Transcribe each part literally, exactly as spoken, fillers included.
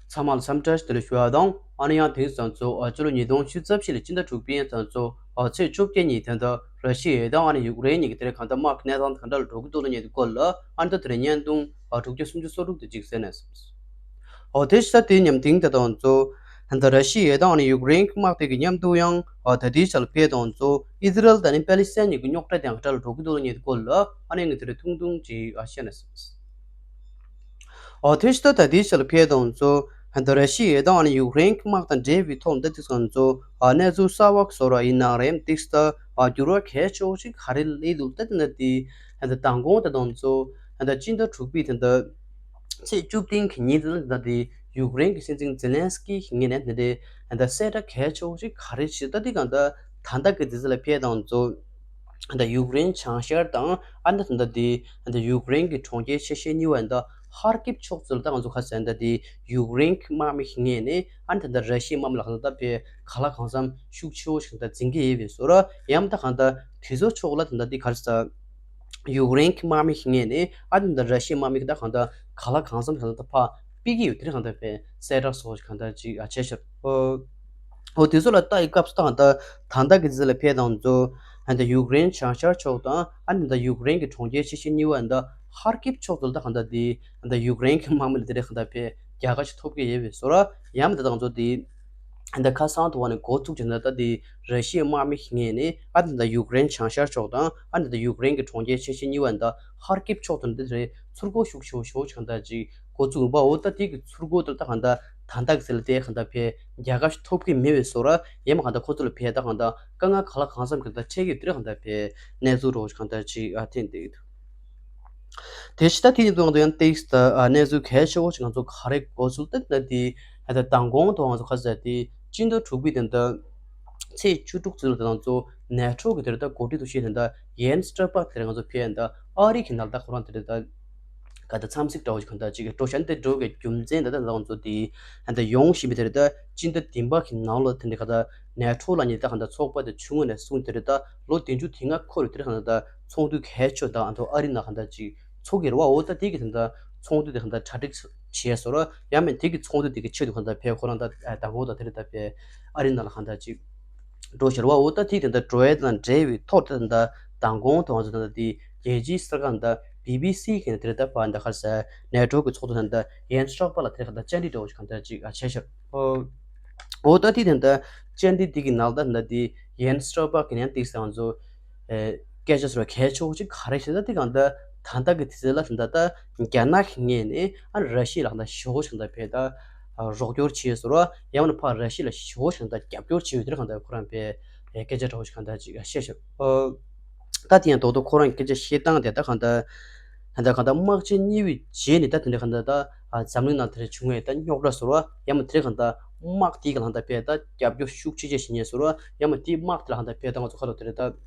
ཚང་མ་ལ་འཚམས་འདྲི་བདེ་ལེགས་ཞུ་བ་དང་། ཨ་ནི་ཡང་དེང་སང་ཚོ་ཨ་ཕྱི་ལོ་ཉིས་སྟོང་ཆུ་ཚོད་བཞི་ལ་སྤྱི་ཟླ་དྲུག་པའི་ཚང་ཚོ་ཨ་ཚེས་བཅོ་བརྒྱད་ཉིན་དེ་འདྲ་ར་ཤི་ཡ་དང་ཨ་ནི་ཡུཀ་རེན་གཉིས་ཀྱི་དེ་རིང་གང་ལྟར་དམག་གནས་སྟངས་གང་འདྲ་ལ་འགྲོ་གི་འདུག་ལ་ཉེ་དུས་སྐོར་ལ་ཨ་ནི་ད་དེ་རིང་བརྙན་ཐུང་ཨ་དྲུག་བརྒྱ་སུམ་ཅུ་སོ་དྲུག་དེ་གཅིག་གསན་ནས་སོང་། ཨོ་དེ་ཤ་དེའི་མཉམ་དེང་དེ་དང་ཚོ་ད་ར་ཤི་ཡ་དང་ཨ་ནི་ཡུཀ་རེན་གྱི་དམག་དེ་གི་མཉམ་དུ་ཡང་ཨ་ད་དེའི་ཆ་ལ་ཕེ་དང་ཚོ་ཨི་ཟི་རལ་དང་ཨ་ནི་པེ་ལི་སི་ཐན་གཉིས་ཀྱི་རྙོག་དྲ་དེ་གང་འདྲ་ལ་འགྲོ་གི་འདུག་ལ་ཉེ་དུས་སྐོར་ལ་ཨ་ནི་ངས་དེ་རིང་ཐུང་ཐུང་ཅིག་ཨ་བཤད་ནས་སོང་། ཨོ་དེ་ཤ་ད་དེའི་ཆ་ལ་ཕེ་དང་ཚོ་ད་ར་ཤི་ཡ་དང་ཨ་ནི་ཡུཀ་རེན་གྱི་དམག་དང་འབྲེལ་བའི་ཐོག་ད་དེ་ཚོ་ཚོ་ཨ་གནས་ཚུལ་གསར་པ་བཟོ་ར་ཡིན་ནའང་རེད། ཏིག་ས་ཨ་འགྱུར་བ་གལ་ཆེ་བོ་ཞིག་ག་རེ་སླེབས་འདུག་ད་དེ་འདྲ་དེ་ད་མདང་དགོང་དེ་དང་ཚོ་ད་སྤྱི་ཟླ་དྲུག་པའི་དེ་འདྲ་ཚེས་བཅུ་བདུན་གྱི་ཉིན་དེ་ད་དེ་ཡུཀ་རེན་གྱི་སྲིད་འཛིན་ཛེ་ལན་སི་ཀི་གི་ངོས་ནས་དེ་འདྲའི་ད་གསལ་བསྒྲགས་གལ་ཆེ་བོ་ཞིག་ག་རེ་བྱས། ད་དེ་གང་ད་ད་ལྟ་གི་དུས་ཚོད་ལ་ཕེ་དང་ཚོ་ད་ཡུཀ་རེན་བྱང་ཤར་དང་ཨ་ནི་ད་དེ་ད་ཡུཀ་རེན་གྱི་གྲོང་ཁྱེར་ཆེ་ཤོས་གཉིས་པ་ད་ཧར་ཀིབ་ཕྱོགས་ཚོ་ལ་ད་ང་ཚོ་ཁ་སང་ད་དེ་ཡུཀ་རེན་གྱི་དམག་མི་གི་ངོས་ནས་ཨ་ནི་ད་ད་ར་ཤི་ཡའི་དམག་མི་ལ་གང་ད་ཕེ་ག་ལ་གང་འཚམ་ཤུགས་ཆེ་བོ་ཞིག་ད་འཛིན་གྱི་ཡོད་པའི་བཟོ་འདྲ། ཡང་ད་གང་ད་དེ་ཚོ་ཕྱོགས་ལ་ད་ད་དེ་ག་རེ་ཟ། ཡུཀ་རེན་གྱི་དམག་མི་ཞིག་ངོས་ནས་ཨ་ནི་ད་ར་ཤི་ཡའི་དམག་མི་གི་ད་གང་ལྟར་ག་ལ་གང་འཚམ་གང་ལྟར་ཕར་ཕུད་ཀྱི་ཡོད། དེ་རིང་གང་ལྟར་ཕེ་གསལ་བསྒྲགས་སོགས་གང་ལྟར་ཅིག་ཨ་བྱས་ཤག་ཨོ་དེ་ཚོ་ལ་ལྟ་ཡི་སྐབས་སུ་ད་གང་ལྟར་ད་ལྟ་གི་ཚེ་ལ་ཕེ་དང་ཚོ་ཨ་ནི་ད་ཡུཀ་རེན་བྱང་ཤར་ཕྱོགས་དང་ཨ་ནི་ད་ཡུཀ་རེན་གྱི་གྲོང་ཁྱེར་ཆེ་ཤོས་གཉིས་པ་ད་ཧར་ཀིབ་ཕྱོགས་ཚོ་ལ་ད་གང་ལྟར་དེ་ད་ཡུཀ་རེན་གྱི་དམག་མི་ལ་དེ་རིང་གང་ལྟར་ཕེ་རྒྱལ་ཁ་ཞིག་ཐོབ་ཀྱི་ཡོད་པའི་བཟོ་འདྲ། ཡང་མིན་ད་ང་ཚོ་དེ་ད་ཁ་སང་དུ་བ་ནས་འགོ་བཙུགས་བྱས་ན་ད་དེ་ར་ཤི་ཡའི་དམག་མི་ཞིག་ངོས་ནས་ཨ་ནི་ད་ཡུཀ་རེན་བྱང་ཤར་ཕྱོགས་དང་ཨ་ནི་ད་ཡུཀ་རེན་གྱི་གྲོང་ཁྱེར་ཆེ་ཤོས་གཉིས་པ་ད་ཧར་ཀིབ་ཕྱོགས་དུ་འདི་རེད་ཚུར་རྒོལ་ཤུགས་ཆེ་བོ་ཞེ་པོ་ཅིག་གང་ལྟར་ཅིག་འགོ་བཙུགས་ཡོད་པ། འོ་ད་དེ་གི་ཚུར་རྒོལ་དེ་ད་གང་ལྟར་ད་ལྟ་གི་ཚེ་ལ་དེ་གང་ལྟར་ཕེ་རྒྱལ་ཁ་ཞིག་ཐོབ་ཀྱི་མེད་པའི་བཟོ་འདྲ། ཡང་མིན་གང་ལྟར་ཁོ་ཚོ་ལ་ཕེ་ད་གང་ལྟར་དཀའ་ངལ་ག་ལ་གང་འཚམ་གང་ལྟར་འཕྲད་ཀྱི་ཡོད། དེ་རིང་གང་ལྟར་ཕེ་གནས་ཚུལ་རོ་གང་ལྟར་ཅིག་ཨ་ཐེན་བསྡད་ཡོད། དེ་ཕྱི་ད་དེ་ནི་དུང་དུ་ཡང་ཏེག་སི་ད་གནས་ཚུལ་གལ་ཆེ་བོ་ཞིག་ང་ཚོ་ག་རེ་འགོ་ཚུགས་ཏེ་ད་དེ་ད་མདང་དགོང་དུ་ང་ཚོ་ག་ཟེར་དེ་སྤྱི་ཟླ་དྲུག་པའི་དེ་འདྲ་ཚེས་བཅུ་དྲུག་ཚེས་ལ་དེ་ང་ཚོ་ནེ་ཊོ་གི་དེ་རེད་ད་འགོ་ཁྲིད་དུ་ཤེས་དེ་འདྲ་ཡན་སི་སྟོལ་པག་དེ་རེད། ང་ཚོ་ཕེ་ཡན་ད་ཨ་རི་གི་ནང་ད་ཁོ་རང་དེ་རེད་ད་ག་ད་འཚམས་གཟིགས་འདྲ་བོ་ཞིག་གང་ལྟར་ཅིག་འགྲོ་ཤན་དེ་འགྲོ་གི་རྒྱུ་མཚན་ད་ད་ང་ཚོ་དེ་ད་ཡོང་བཞིན་པའི་དེ་རེད་ད་སྤྱི་ཟླ་བདུན་པ་གི་ནང་ལོ་དེ་འདྲ་ག་ད་ནེ་ཊོ་ལ་ཉིད་ད་གང་ལྟར་ཚོགས་པ་དེ་ཆུང་ངུ་ནས་བཟུང་དེ་རེད་ད་ལོ་བདུན་ཅུ་དེ་ལྔ་འཁོར་བའི་དེ་རེད་གང་ལྟར་ཚོགས་འདུ་གལ་ཆེ་ད་ཨ་མདོ་ཨ་རི་ན་གང་ལྟར་ཅིག་ཚོགས་ཀྱི་རེད་བ། འོ་ད་དེ་གི་དེ་འདྲ་ཚོགས་འདུ་དེ་གང་ལྟར་གྲ་སྒྲིག་བྱས་སོ་ར། ཡང་མིན་དེ་གི་ཚོགས་འདུ་དེ་གི་ཆེད་དུ་གང་ལྟར་ཕེ་ཁོ་རང་ད་མདང་དགོང་ད་དེ་རེད་ད་ཕེ་ཨ་རི་ན་ལ་གང་ལྟར་ཅིག་འགྲོ་ཤེར་བ། འོ་ད་དེ་དེ་འདྲ་འགྲོ་ཡས་དང་འབྲེལ་བའི་ཐོག་དེ་འདྲ་མདང་དགོང་དུ་ང་ཚོ་ད་ལྟ་དེ་རྒྱལ་སྤྱིའི་གསར་ཁང་ད་བི་བི་སི་གི་དེ་རེད་ད་ཕ་ད་ག་ཟེར་ནེ་ཊོ་གི་ཚོགས་འདུ་དེ་འདྲ་ཡན་སི་སྟོལ་པག་ལ་དེ་གང་ལྟར་བཅར་འདྲི་འདྲ་བོ་ཞིག་གང་ལྟར་ཅིག་ཨ་བྱས་ཤག་འོ་ད་དེ་དེ་འདྲ་བཅར་འདྲི་དེ་གི་ནང་ད་འདྲ་དེ་ཡན་སི་སྟོལ་པག་གི་ནང་དེ་ང་ཚོ་ཨེ་སྐད་ཆ་ཟེར་བ་གལ་ཆེ་བོ་ཅིག་ག་རེ་བཤད་ད་དེ་གང་ལྟར་ད་ལྟ་གི་དུས་ཚོད་ལ་དེ་འདྲ་ད་རྒྱ་ནག་གི་ངོས་ནས་ཨ་ར་ཤི་ཡ་ལ་གང་ལྟར་ཞེ་པོ་ཞིག་གང་ལྟར་ཕེ་ད་རོགས་སྐྱོར་བྱས་སོ་ར། ཡང་ན་ཕར་ར་ཤི་ཡ་ལ་ཞེ་པོ་ཞིག་གང་ལྟར་རྒྱབ་སྐྱོར་བྱས་ཡོད། དེ་གང་ལྟར་ཁོ་རང་ཕེ་སྐད་ཆ་འདྲ་བོ་ཞིག་གང་ལྟར་ཅིག་བཤད་ཤག་ད་དེ་ཡང་རྡོག་རྡོག་ཁོ་རང་གི་སྐད་ཆ་བཤད་སྟངས་དེ་ད་གང་ལྟར་གང་ལྟར་གང་ལྟར་དམག་ཆེན་གཉིས་པའི་རྗེས་ནས་ད་དེ་འདྲ་གང་ལྟར་ད་འཛམ་གླིང་ནང་དེ་འདྲ་བྱུང་བའི་ད་རྙོག་དྲ་སོ་ར། ཡང་ན་དེ་གང་ལྟར་དམག་དེ་གི་ལ་གང་ལྟར་ཕེ་ད་རྒྱབ་སྐྱོར་ཤུགས་ཆེ་ཆེ་ཞིག་རྙེད་སོ་ར། ཡང་ན་དེ་དམག་དེ་ལ་གང་ལྟར་ཕེ་ད་ང་ཚོ་ཁ་ཐོག་དེ་འདྲ་ད་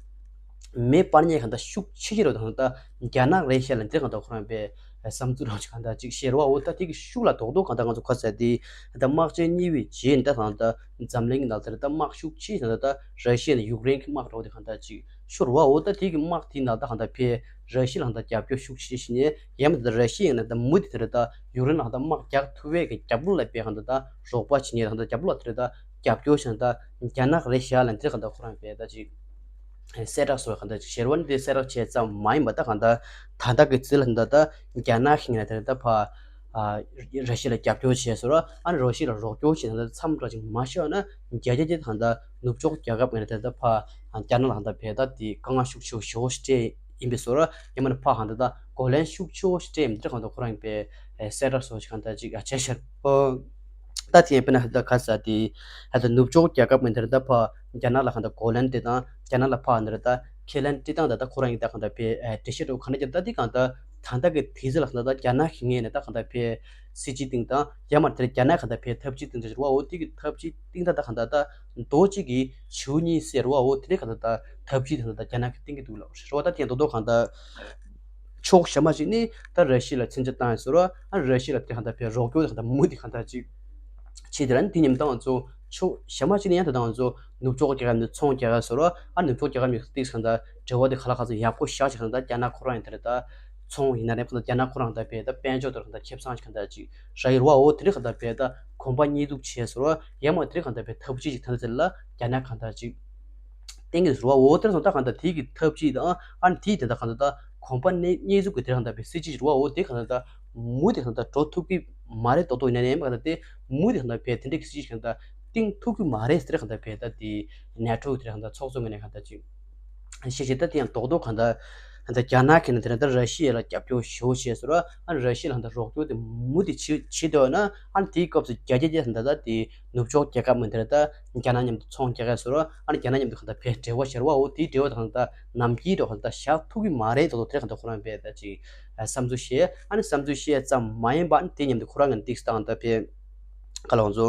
མེ་སྤར་མཁན་གང་ལྟར་ཤུགས་ཆེ་ཆེ་རེད། ད་གང་ལྟར་རྒྱ་ནག་རེད་ཤག་ལ་དེ་གང་ལྟར་ཁོ་རང་ཕེ་བསམ་ཚུལ་རང་ཅིག་གང་ལྟར་ཅིག་བཤད་རེད་བ། འོ་ད་དེ་གི་ཤུགས་ལ་རྡོག་རྡོག་གང་ལྟར་ང་ཚོ་ཁ་ཟེར་དེ་ད་དམག་ཆེན་གཉིས་པའི་རྗེས་ནས་ད་གང་ལྟར་འཛམ་གླིང་གི་ནང་དེར་ད་དམག་ཤུགས་ཆེ་ད་ད་ར་ཤི་ཡ་ནས་ཡུཀ་རེན་གྱི་དམག་འདྲ་བོ་དེ་གང་ལྟར་ཅིག་ཤོར་བ། འོ་ད་དེ་གི་དམག་དེའི་ནང་ད་གང་ལྟར་ཕེ་ར་ཤི་ཡ་ལ་གང་ལྟར་རྒྱབ་སྐྱོར་ཤུགས་ཆེ་བྱེད་ནས་ཡང་མིན་ད་ར་ཤི་ཡ་ནས་ད་མུ་མཐུད་དེར་ད་ཡུཀ་རེན་ལ་གང་ལྟར་དམག་རྒྱག་ཐུབ་པའི་གི་རྒྱབ་ལོགས་ལ་ཕེ་གང་ལྟར་ད་རོགས་པ་བྱེད་ནས་གང་ལྟར་རྒྱབ་ལོགས་ལ་དེར་ད་རྒྱབ་སྐྱོར་བྱེད་ད་རྒྱ་ནག་རེད་ཤག་ལ་དེར་གང་ལྟར་ཁོ་རང་ཕེ་ད་ཅིག་གསལ་བསྒྲགས་སོགས་གང་ལྟར་ཅིག་བཤད་རེད་བ། འདི་གསལ་བསྒྲགས་བྱས་ཙམ་མ་ཡིན་པ་ད་གང་ལྟར་ད་ལྟ་གི་ཚེ་ལ་ད་ལྟ་རྒྱ་ནག་གི་ངོས་ནས་དེར་ད་ཕ་ཨ་ར་ཤི་ཡ་ལ་རྒྱབ་སྐྱོར་བྱས་སོ་ར། ཨ་ནི་ར་ཤི་ཡ་ལ་རོགས་སྐྱོར་བྱས་ད་ལྟ་མཚམས་འདྲ་ཅིག་མ་བཞག་ན་རྒྱ་རྒྱ་དེ་གང་ལྟར་ནུབ་ཕྱོགས་རྒྱལ་ཁབ་ངོས་ནས་དེར་ད་ཕ་རྒྱ་ནག་ལ་གང་ལྟར་ཕེ་ད་དེ་དཀའ་ངལ་ཤུགས་ཆེ་ཤོས་སྤྲད་ཡིན་པས་སོ་ར། ཡང་མིན་ན་ཕ་གང་ལྟར་ད་གོ་ལན་ཤུགས་ཆེ་ཤོས་སྤྲད་ཡིན་པ་དེ་གང་ལྟར་ཁོ་རང་ཕེ་གསལ་བསྒྲགས་སོགས་ཅིག་གང་ལྟར་ཅིག་ཨ་བྱས་ཤག་ད་དེ་ཡང་དཔེར་ན་ད་ག་ཟེར་དེ་ད་ནུབ་ཕྱོགས་རྒྱལ་ཁབ་ངོས་དེར་ད་ཕ་རྒྱ་ནག་ལ་གང་ལྟར་གོ་ལན་སྤྲད་སྟངས། རྒྱ་ནག་ལ་ཕ་འདིར་ད་ཁས་ལེན་སྤྲད་སྟངས་ད་ད་ཁོ་རང་གིས་ད་གང་ལྟར་ཕེ་འགྲེལ་བཤད་འདྲ་བོ་གང་འདྲ་བརྒྱབ། ད་དེ་གང་ལྟར་ད་ལྟ་གི་དུས་ཚོད་ལ་གང་ལྟར་ད་རྒྱ་ནག་གི་ངོས་ནས་ད་གང་ལྟར་ཕེ་སི་ཅིན་ཕིང་དང་ཡང་མ་དེར་རྒྱ་ནག་གང་ལྟར་ཕེ་ཐབས་ཇུས་སྟོན་ཚུལ་རེད་བ། འོ་དེ་གི་ཐབས་ཇུས་སྟོན་སྟངས་ད་གང་ལྟར་ད་རྡོ་གཅིག་གིས་བྱེའུ་གཉིས་བསད་རེད་བ། འོ་དེ་འདྲའི་གང་ལྟར་ད་ཐབས་ཇུས་དེ་གང་ལྟར་ད་རྒྱ་ནག་གིས་སྟོན་གྱི་འདུག་ལབ་རེད་བ། ད་དེ་རྡོག་རྡོག་གང་ལྟར་ཕྱོགས་གཞན་མ་ཞིག་ནས་ད་ར་ཤི་ཡ་ལ་མཚོན་ཆ་བཏང་ཡོད་ཟེར་རོ། ཨ་ར་ཤི་ཡ་ལ་དེ་གང་ལྟར་ཕེ་རོགས་སྐྱོར་དེ་གང་ལྟར་མུ་མཐུད་གང་ལྟར་ཅིག་བྱས་དེ་ར། ཨ་ནི་དེ་མཉམ་དུ་ང་ཚོ་ཕྱོགས་གཞན་མ་ཞིག་ནས་ཡང་ད་ང་ཚོ་ནུབ་ཕྱོགས་རྒྱལ་ཁབ་ནས་ཚོང་རྒྱག་ཡ་ཟེར་རོ། ཨ་ནུབ་ཕྱོགས་རྒྱལ་ཁབ་ནས་ཏིག་གང་ལྟར་འབྲེལ་བ་དེ་ག་ལ་ག་ཚོད་ཡག་པོ་བཞག་ཅིག་གང་ལྟར་རྒྱ་ནག་ཁོ་རང་ཡང་དེ་རེད་ད། ཚོང་ཡིན་ན་རེད། གང་ལྟར་རྒྱ་ནག་ཁོ་རང་གང་ལྟར་བས་ད་དཔལ་འབྱོར་དང་གང་ལྟར་ཁེ་བཟང་ཞིག་གང་ལྟར་ཅིག་རག་གི་རེད་བ། འོ་དེ་འདྲ་གང་ལྟར་བས་ད་གོམ་པ་མཉེས་གཏུབ་བྱས་སོང་ར། ཡང་མ་དེ་འདྲ་གང་ལྟར་བས་ཐབས་ཤེས་ཅིག་ད་ལྟ་ཚེ་ལ་རྒྱ་ནག་གང་ལྟར་ཅིག་བསྟན་གྱི་རེད་བ། འོ་དེ་འདྲ་སོང་ད་གང་ལྟར་དེ་གི་ཐབས་ཤེས་དང་ཨ་ནི་དེ་དེ་འདྲ་གང་ལྟར་ད་གོམ་པ་མཉེས་མཉེས་གཏུབ་ཀྱི་དེ་འདྲ་གང་ལྟར་བས་སྲིད་ཇུས་རེད་བ། འོ་དེ་གང་ལྟར་ད་མུ་དེ་གང་ལྟར་འགྲོ་ཐུབ་ཀྱི་མ་རེད་མདོག་མདོག་ཡིན་ན་ནའི་གང་ལྟར་དེ་མུ་དེ་གང་ལྟར་བས་དེ་འདྲ་གི་སྲིད་ཇུས་གང་ལྟར་བཏིང་ཐུབ་ཀྱི་མ་རེད་ཟེར་གང་ལྟར་བས་ད་དེ་ནེ་ཊོ་དེ་འདྲ་གང་ལྟར་ཚོགས་གཙོ་ངོས་ནས་གང་ལྟར་ཅིག་ཤེས་བྱེད་ད་དེ་ཡང་རྡོག་རྡོག་གང་ལྟར་ད་རྒྱ་ནག་གིས་ནི་དེ་ནི་ད་ར་ཤི་ཡ་ལ་རྒྱབ་སྐྱོར་ཞེ་པོ་བྱས་སོང་ར། ཨ་ནི་ར་ཤི་ཡ་ལ་ད་རོགས་སྐྱོར་དེ་མུ་དེ་བྱེད་བྱེད་འདོད་ན་ཨ་ནི་དེའི་སྐབས་སུ་རྒྱ་རྒྱ་རྒྱ་ད་ད་དེ་ནུབ་ཕྱོགས་རྒྱལ་ཁབ་མི་དེ་ར་ད་རྒྱ་ནག་མཉམ་དུ་ཚོང་རྒྱག་ག་སོང་ར། ཨ་ནི་རྒྱ་ནག་མཉམ་དུ་གང་ལྟར་བས་འབྲེལ་བ་ཤར་བ། འོ་དེའི་འབྲེལ་བ་དང་ད་ནམ་རྒྱུན་འགྲོ་གང་ལྟར་བཞག་ཐུབ་ཀྱི་མ་རེད་དོ་དེ་གང་ལྟར་ཁོ་རང་བས་ད་ཅིག་བསམ་ཚུལ་བཤད། ཨ་ནི་བསམ་ཚུལ་བཤད་ཙམ་མ་ཡིན་པ་ཨ་ནི་དེ་མཉམ་དུ་ཁོ་རང་གི་ཏིག་སྟངས་ད་བས། ག་ལ་ང་ཚོ་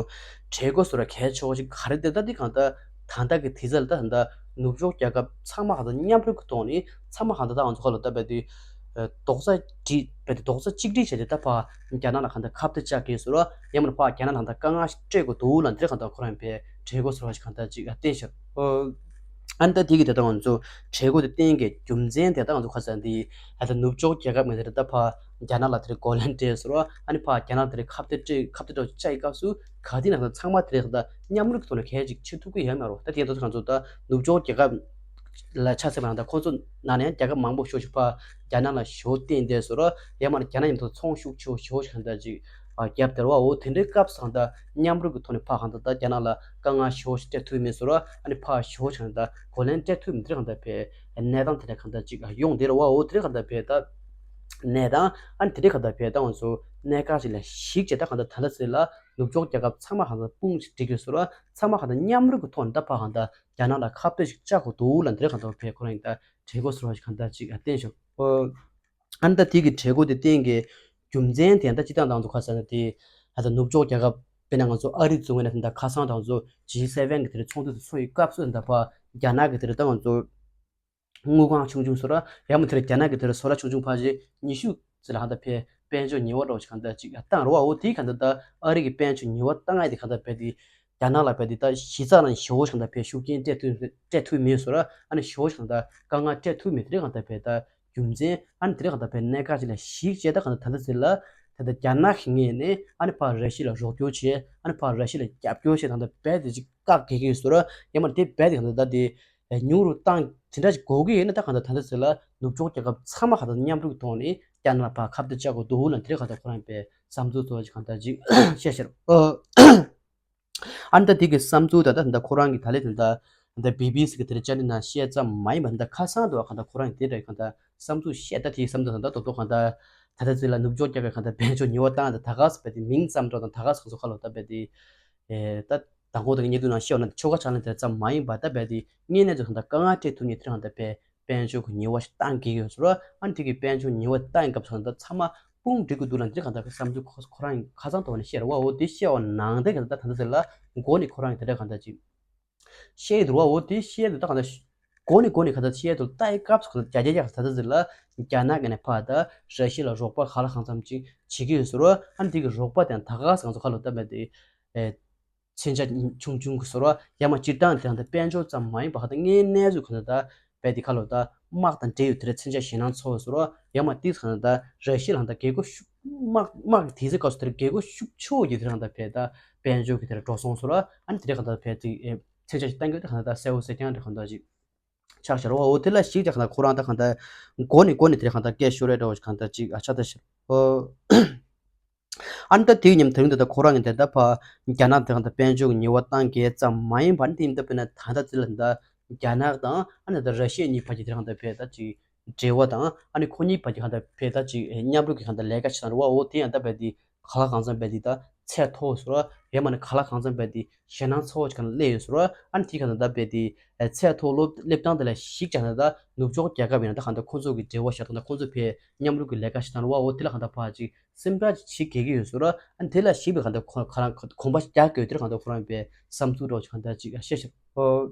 གྲོས་འགོ་སོ་ར་གལ་ཆེ་བ་ཞིག་ག་རེ་དེ་ལྟ་དེ་གང་ལྟར་ད་ལྟ་གི་དུས་ཚོད་ལ་ད་ད་ནུབ་ཕྱོགས་རྒྱལ་ཁབ་ཚང་མ་གང་ལྟར་མཉམ་རུབ་ཀྱི་ཐོག་ནས་ཚང་མ་གང་ལྟར་ད་ང་ཚོ་ག་ལ་ལྟ་བས་དེ་རྡོག་རྩ་སྒྲིལ་བས་དེ་རྡོག་རྩ་གཅིག་སྒྲིལ་བྱས་ཏེ་ད་ཕ་རྒྱ་ནག་ལ་གང་ལྟར་ཁ་གཏད་བཅག་གི་སོ་ར། ཡང་མིན་ཕ་རྒྱ་ནག་ལ་གང་ལྟར་དཀའ་ངལ་སྤྲད་དགོས་འདུག་ལ་འདིར་གང་ལྟར་ཁོ་རང་བས་གྲོས་འགོ་སོ་ར་ཞིག་གང་ལྟར་ཅིག་བསྟན་ཤར། ཨ་ནི་ད་དེ་གི་དེ་ལྟ་ང་ཚོ་གྲོས་འགོ་དེ་བསྟན་གྱི་རྒྱུ་མཚན་དེ་ལྟ་ང་ཚོ་ཁ་སང་དེ་ཨ་ད་ནུབ་ཕྱོགས་རྒྱལ་ཁབ་ངོས་དེ་ལྟ་ཕ་རྒྱ་ནག་ལ་དེར་རྒོལ་ལན་སྤྲད་སོང་ར། ཨ་ནི་ཕ་རྒྱ་ནག་དེར་ཁ་གཏད་སྤྲད་ཁ་གཏད་སྤྲད་བཅའ་ཡི་སྐབས་སུ་ག་དེ་ན་ཚང་མ་དེ་ལྟ་མཉམ་རུབ་ཀྱི་ཐོག་ནས་གལ་ཅིག་ཆེ་ཐུབ་ཀྱི་ཡོད་མ་རོ། ད་དེ་ལྟ་ང་ཚོ་ད་ནུབ་ཕྱོགས་རྒྱལ་ཁབ་ལ་ཆ་མཚོན་པ་ན་ད་ཁོ་ཚོ་ནང་ནས་ཡང་རྒྱལ་ཁབ་མང་པོ་ཤོག་ཞིག་ཕ་རྒྱ་ནག་ལ་ཞོ་བསྟན་བསྡད་སོང་ར། ཡང་མ་རྒྱ་ནག་མཉམ་དུ་ཚོང་ཤུགས་ཆེ་བ་ཞོ་ཞིག་གང་ལྟར་ཅིག་རྒྱབ་དེར་བ། འོ་དེ་འདྲའི་སྐབས་སུ་གང་ལྟར་མཉམ་རུབ་ཀྱི་ཐོག་ནས་ཕ་གང་ལྟར་ད་རྒྱ་ནག་ལ་དཀའ་ངལ་ཞོ་ཞིག་སྤྲད་ཐུབ་མེད་སོང་ར། ཨ་ནི་ཕ་ཞོ་ཞིག་གང་ལྟར་གོ་ལན་སྤྲད་ཐུབ་མི་དེ་གང་ལྟར་བས་གནས་སྟངས་དེ་འདྲ་གང་ལྟར་ཅིག་ཡོང་དེར་བ། འོ་དེ་གང་ལྟར་བས་ད་གནས་སྟངས་ཨ་ནི་དེ་འདྲ་གང་ལྟར་བས་ད་ང་ཚོ་གནད་འགག་ཅིག་ལ་གཞིགས་བྱས་ད་གང་ལྟར་ད་ལྟ་ཚེ་ལ་ནུབ་ཕྱོགས་རྒྱལ་ཁབ་ཚང་མ་གང་ལྟར་དཔུང་ཞིག་སྒྲིག་དགོས་སོང་ར། ཚང་མ་གང་ལྟར་མཉམ་རུབ་ཀྱི་ཐོག་ནས་ད་ཕ་གང་ལྟར་རྒྱ་ནག་ལ་ཁ་གཏད་ཞིག་བཅག་དགོས་འདུག་ལ་འདིར་གང་ལྟར་བས་ཁོ་རང་ཡིན་ད་གྲོས་འགོ་སོ་ར་ཞིག་གང་ལྟར་ཅིག་བསྟན་ཤོག་ཨ་ནི་ད་དེ་གི་གྲོས་འགོ་དེ་བསྟན་གི་རྒྱུ་མཚན་དེ་ད་སྤྱི་བཏང་དང་ཚོ་ཁ་སང་ན་དེ་ཨ་ད་ནུབ་ཕྱོགས་རྒྱལ་ཁབ་དཔེར་ན་ང་ཚོ་ཨ་རི་བཙུགས་ན་ད་ཁ་སང་དང་ཚོ་ཇི་སེ་ཝེན་གི་དེར་ཚོགས་འདུ་དེ་ཚོགས་ཡི་སྐབས་སུ་ད་ཕ་རྒྱ་ནག་གི་དེར་ད་ང་ཚོ་དངུལ་ཁང་ཆུང་ཆུང་སོ་ར་ཡང་མ་དེར་རྒྱ་ནག་གི་དེར་སོ་ར་ཆུང་ཆུང་ཕ་ཞེ་ཉི་ཤུ་ཙི་ལ་ཧ་ད་ཕེ་དཔལ་འབྱོར་ཉེས་པ་འདྲ་བོ་ཞིག་གང་ལྟར་ཅིག་བཏང་རོ། འོ་དེ་གང་ལྟར་ད་ཨ་རི་གི་དཔལ་འབྱོར་ཉེས་པ་བཏང་ཡ་དེ་གང་ལྟར་ཕེ་དེ་རྒྱ་ནག་ལ་བས་དེ་ད་གཞི་རྩ་ནས་ཞེ་པོ་ཞིག་ད་བས་ཤུགས་རྐྱེན་སྤྲད་ཐུབ་སྤྲད་ཐུབ་མེད་སོ་ར། ཨ་ནི་ཞེ་པོ་ཞིག་ད་དཀའ་ངལ་སྤྲད་ཐུབ་མེད་དེ་རིང་ད་བས་ད་རྒྱུ་མཚན་ཨ་ནི་དེ་རིང་ད་བས་གནད་འགག་ཅིག་ལ་གཞིགས་བྱས་ད་གང་ད་ད་ལྟ་ཟེར་ལ་ད་ད་རྒྱ་ནག་གི་ངོས་ནས་ཨ་ནི་ཕར་ར་ཤི་ལ་རོགས་སྐྱོར་བྱས་ཨ་ནི་ཕར་ར་ཤི་ལ་རྒྱབ་སྐྱོར་བྱས་ད་ད་བས་དེ་ཅིག་བཀག་གེ་གེ་སོ་ར། ཡང་མ་དེ་བས་དེ་གང་ད་ད་དེ་ཉུང་རུ་བཏང་དེ་འདྲ་ཅིག་དགོས་ཀྱི་ཡོད་ན་ད་གང་ད་ད་ལྟ་ཟེར་ལ་ནུབ་ཕྱོགས་རྒྱལ་ཁབ་ཚང་མ་གང་ད་མཉམ་རུབ་ཀྱི་ཐོག་ནས་རྒྱ་ནག་ལ་ཕར་ཁ་གཏད་བཅག་དགོས་འདུག་ལ་དེ་རིང་གང་ད་ཁོ་རང་བས་བསམ་ཚུལ་གཙོ་བོ་ཅིག་གང་ད་ཅིག་བཤད་ཤར། ཨ་ནི་ད་དེ་གི་བསམ་ཚུལ་ད་ལྟ་ད་ལྟ་ཁོ་རང་གི་ད་ལས་ད་ལྟ་ད་ལྟ་བི་བི་སི་གི་དེར་བཅར་འདྲི་ནང་བཤད་ཙམ་མ་ཡིན་པ་ད་ལྟ་ཁ་སང་དུ་གང་ད་ཁོ་རང་གི་དེ་འདྲ་གང་ད་བསམ་ཚུལ་བཤད་ད་དེའི་བསམ་ཚུལ་ད་ལྟ་རྡོག་རྡོག་གང་ད་ད་ལྟ་ཚེ་ལ་ནུབ་ཕྱོགས་རྒྱལ་ཁབ་གང་ད་དཔལ་འབྱོར་ཉེས་པ་བཏང་ད་ད་ག་ས་བས་དེ་མིང་ཙམ་འགྲོ་དང་ད་ག་ས་གང་ཚོ་ཁ་ལོ་ད་བས་དེ་ད་དང་པོ་ད་གི་ཉེ་དུ་ནང་བཤད་བ་ན་ཆོལ་ཁ་ཕྱག་ལེན་དེ་ཙམ་མ་ཡིན་པ་ད་བས་དེ་དངོས་གནས་དུ་གང་ད་དཀའ་ངལ་སྤྲད་ཐུབ་ནས་དེ་གང་ད་བས། དཔལ་འབྱོར་གྱི་ཉེས་པ་ཞིག་བཏང་གི་ཡོད་ཟེར་བ། ཨ་ནི་དེ་གི་དཔལ་འབྱོར་ཉེས་པ་བཏང་སྐབས་སུ་ད་ཚང་མ་དཔུང་སྒྲིག་དགོས་འདུག་ལ་འདིར་གང་ལྟར་བསམ་ཚུལ་ཁོ་ཁོ་རང་ཁ་སང་ཐོག་ནས་བཤད་ར་བ། འོ་དེ་བཤད་པ་ནང་དེ་གང་ལྟར་ད་ལྟ་ཟེར་ལ་མགོ་ནས་ཁོ་རང་གི་དེ་འདྲ་གང་ལྟར་ཅིག་བཤད་ཡི་འདུག་བ། འོ་དེ་བཤད་འདུག་ད་གང་ལྟར་མགོ་ནས་མགོ་ནས་གང་ལྟར་བཤད་འདུག་ལྟ་ཡི་སྐབས་སུ་གང་ལྟར་རྒྱ་རྒྱ་རྒྱ་ད་ལྟ་ཟེར་ལ་རྒྱ་ནག་གི་ནས་ཕར་ད་ར་ཤི་ལ་རོགས་པ་ག་ལ་གང་འཚམ་ཅིག་བྱེད་ཀྱི་ཡོད་ཟེར་བ། ཨ་ནི་དེ་གི་རོགས་པ་དེ་ད་ག་ས་གང་ཚོ་ཁ་ལོ་ད་མེད་དེ། མཚོན་ཆ་ཆུང་ཆུང་གི་ཟེར་བ། ཡང་མ་སྤྱིར་བཏང་དེ་ཡང་ད་དཔལ་འབྱོར་ཙམ་མ་ཡིན་པ་ཧ་ད་དངོས་གནས་ཚུལ་གང་ད་ད་བས་དེ་ཁ་ལོ་ད་དམག་དང་འབྲེལ་ཡོད་དེ་ར་མཚོན་ཆ་ཞེད་སྣང་ཚོར་བ་ཟེར་བ། ཡང་མ་དེ་གང་ད་ད་ར་ཤི་ལ་ད་རྒྱལ་སྒོ་ཤུགས་དམག་དམག་གི་དེ་ཚེ་སྐབས་སུ་དེ་ར་རྒྱལ་སྒོ་ཤུགས་ཆེ་བོ་ཡོད་དེ་རང་ད་བས་ད་དཔལ་འབྱོར་གི་དེ་ར་འགྲོ་སོང་ཟེར་བ། ཨ་ནི་དེ་ར་གང་ད་བས་དེ་མཚོན་ཆ་ཞིག་བཏང་གི་དེ་གང་ད་ད་གསལ་བོ་གསལ་རྐྱང་དེ་གང་ད་ཅིག་ཆགས་ཤར་བ། འོ་དེ་ལ་ཞིག་ཀྱང་གང་ད་ཁོ་རང་ད་གང་ད་མགོ་ནས་མགོ་ནས་དེ་ར་གང་ད་སྐད་ཤོར་རེ་འདྲ་བོ་ཞིག་གང་ད་ཅིག་ཨ་ཆ་ད་ཤར། ཨ་ནི་ད་དེའི་ཉམས་དེ་རིང་ད་ལྟ་ཁོ་རང་གི་དེ་ད་ཕ་རྒྱ་ནག་དེ་གང་ད་དཔལ་འབྱོར་གྱི་ཉེས་པ་བཏང་གལ་ཙམ་མ་ཡིན་པ་ནི་དེ་ཡིན་ད་དཔེར་ན་ད་ལྟ་ཚེ་ལ་ད་རྒྱ་ནག་དང་ཨ་ནི་ད་ར་ཤི་ཡ་གཉིས་བར་གྱི་དེ་གང་ད་ཕེ་ད་ཅིག་འབྲེལ་བ་དང་ཨ་ནི་ཁོ་གཉིས་བར་གྱི་གང་ད་ཕེ་ད་ཅིག་མཉམ་རུབ་ཀྱི་གང་ད་ལས་ཀ་བྱེད་སྟངས་རེད་བ། འོ་དེ་ཡང་ད་བས་དེ་ག་ལ་གང་འཚམ་བས་དེ་ད་ཚད་མཐོ་བ་ཟེར་བ། ཡང་མ་ནི་ག་ལ་གང་འཚམ་བས་དེ་ཞེད་སྣང་ཚ་བོ་ཅིག་གང་ལ་སླེབས་ཡོད་ཟེར་བ། ཨ་ནི་དེ་གང་ད་ད་བས་དེ་ཚད་མཐོ་སློབ་སླེབས་སྟངས་དེ་ལ་ཞིག་ཀྱང་ད་ད་ནུབ་ཕྱོགས་རྒྱལ་ཁབ་ཡིན་ན་ད་གང་ད་ཁོ་ཚོ་གི་འབྲེལ་བ་བཞག་ད་ད་ཁོ་ཚོ་ཕེ་མཉམ་རུབ་ཀྱི་ལས་ཀ་བྱེད་སྟངས་རེད་བ། འོ་དེ་ལ་གང་ད་ཕར་ཅིག་སེམས་ཁྲལ་ཅིག་བྱེད་དགོས་ཀྱི་ཡོད་ཟེར་བ། ཨ་ནི་དེ་ལ་ཞིག་པའི་གང་ད་ཁོ་ཁ་རང་གོམ་པ་རྒྱག་དགོས་དེ་ལ་གང་ད་ཁོ་རང་བས་བསམ་ཚུལ་འདྲ་བོ་ཅིག་གང་ད་ཅིག་བཤད་ཤག་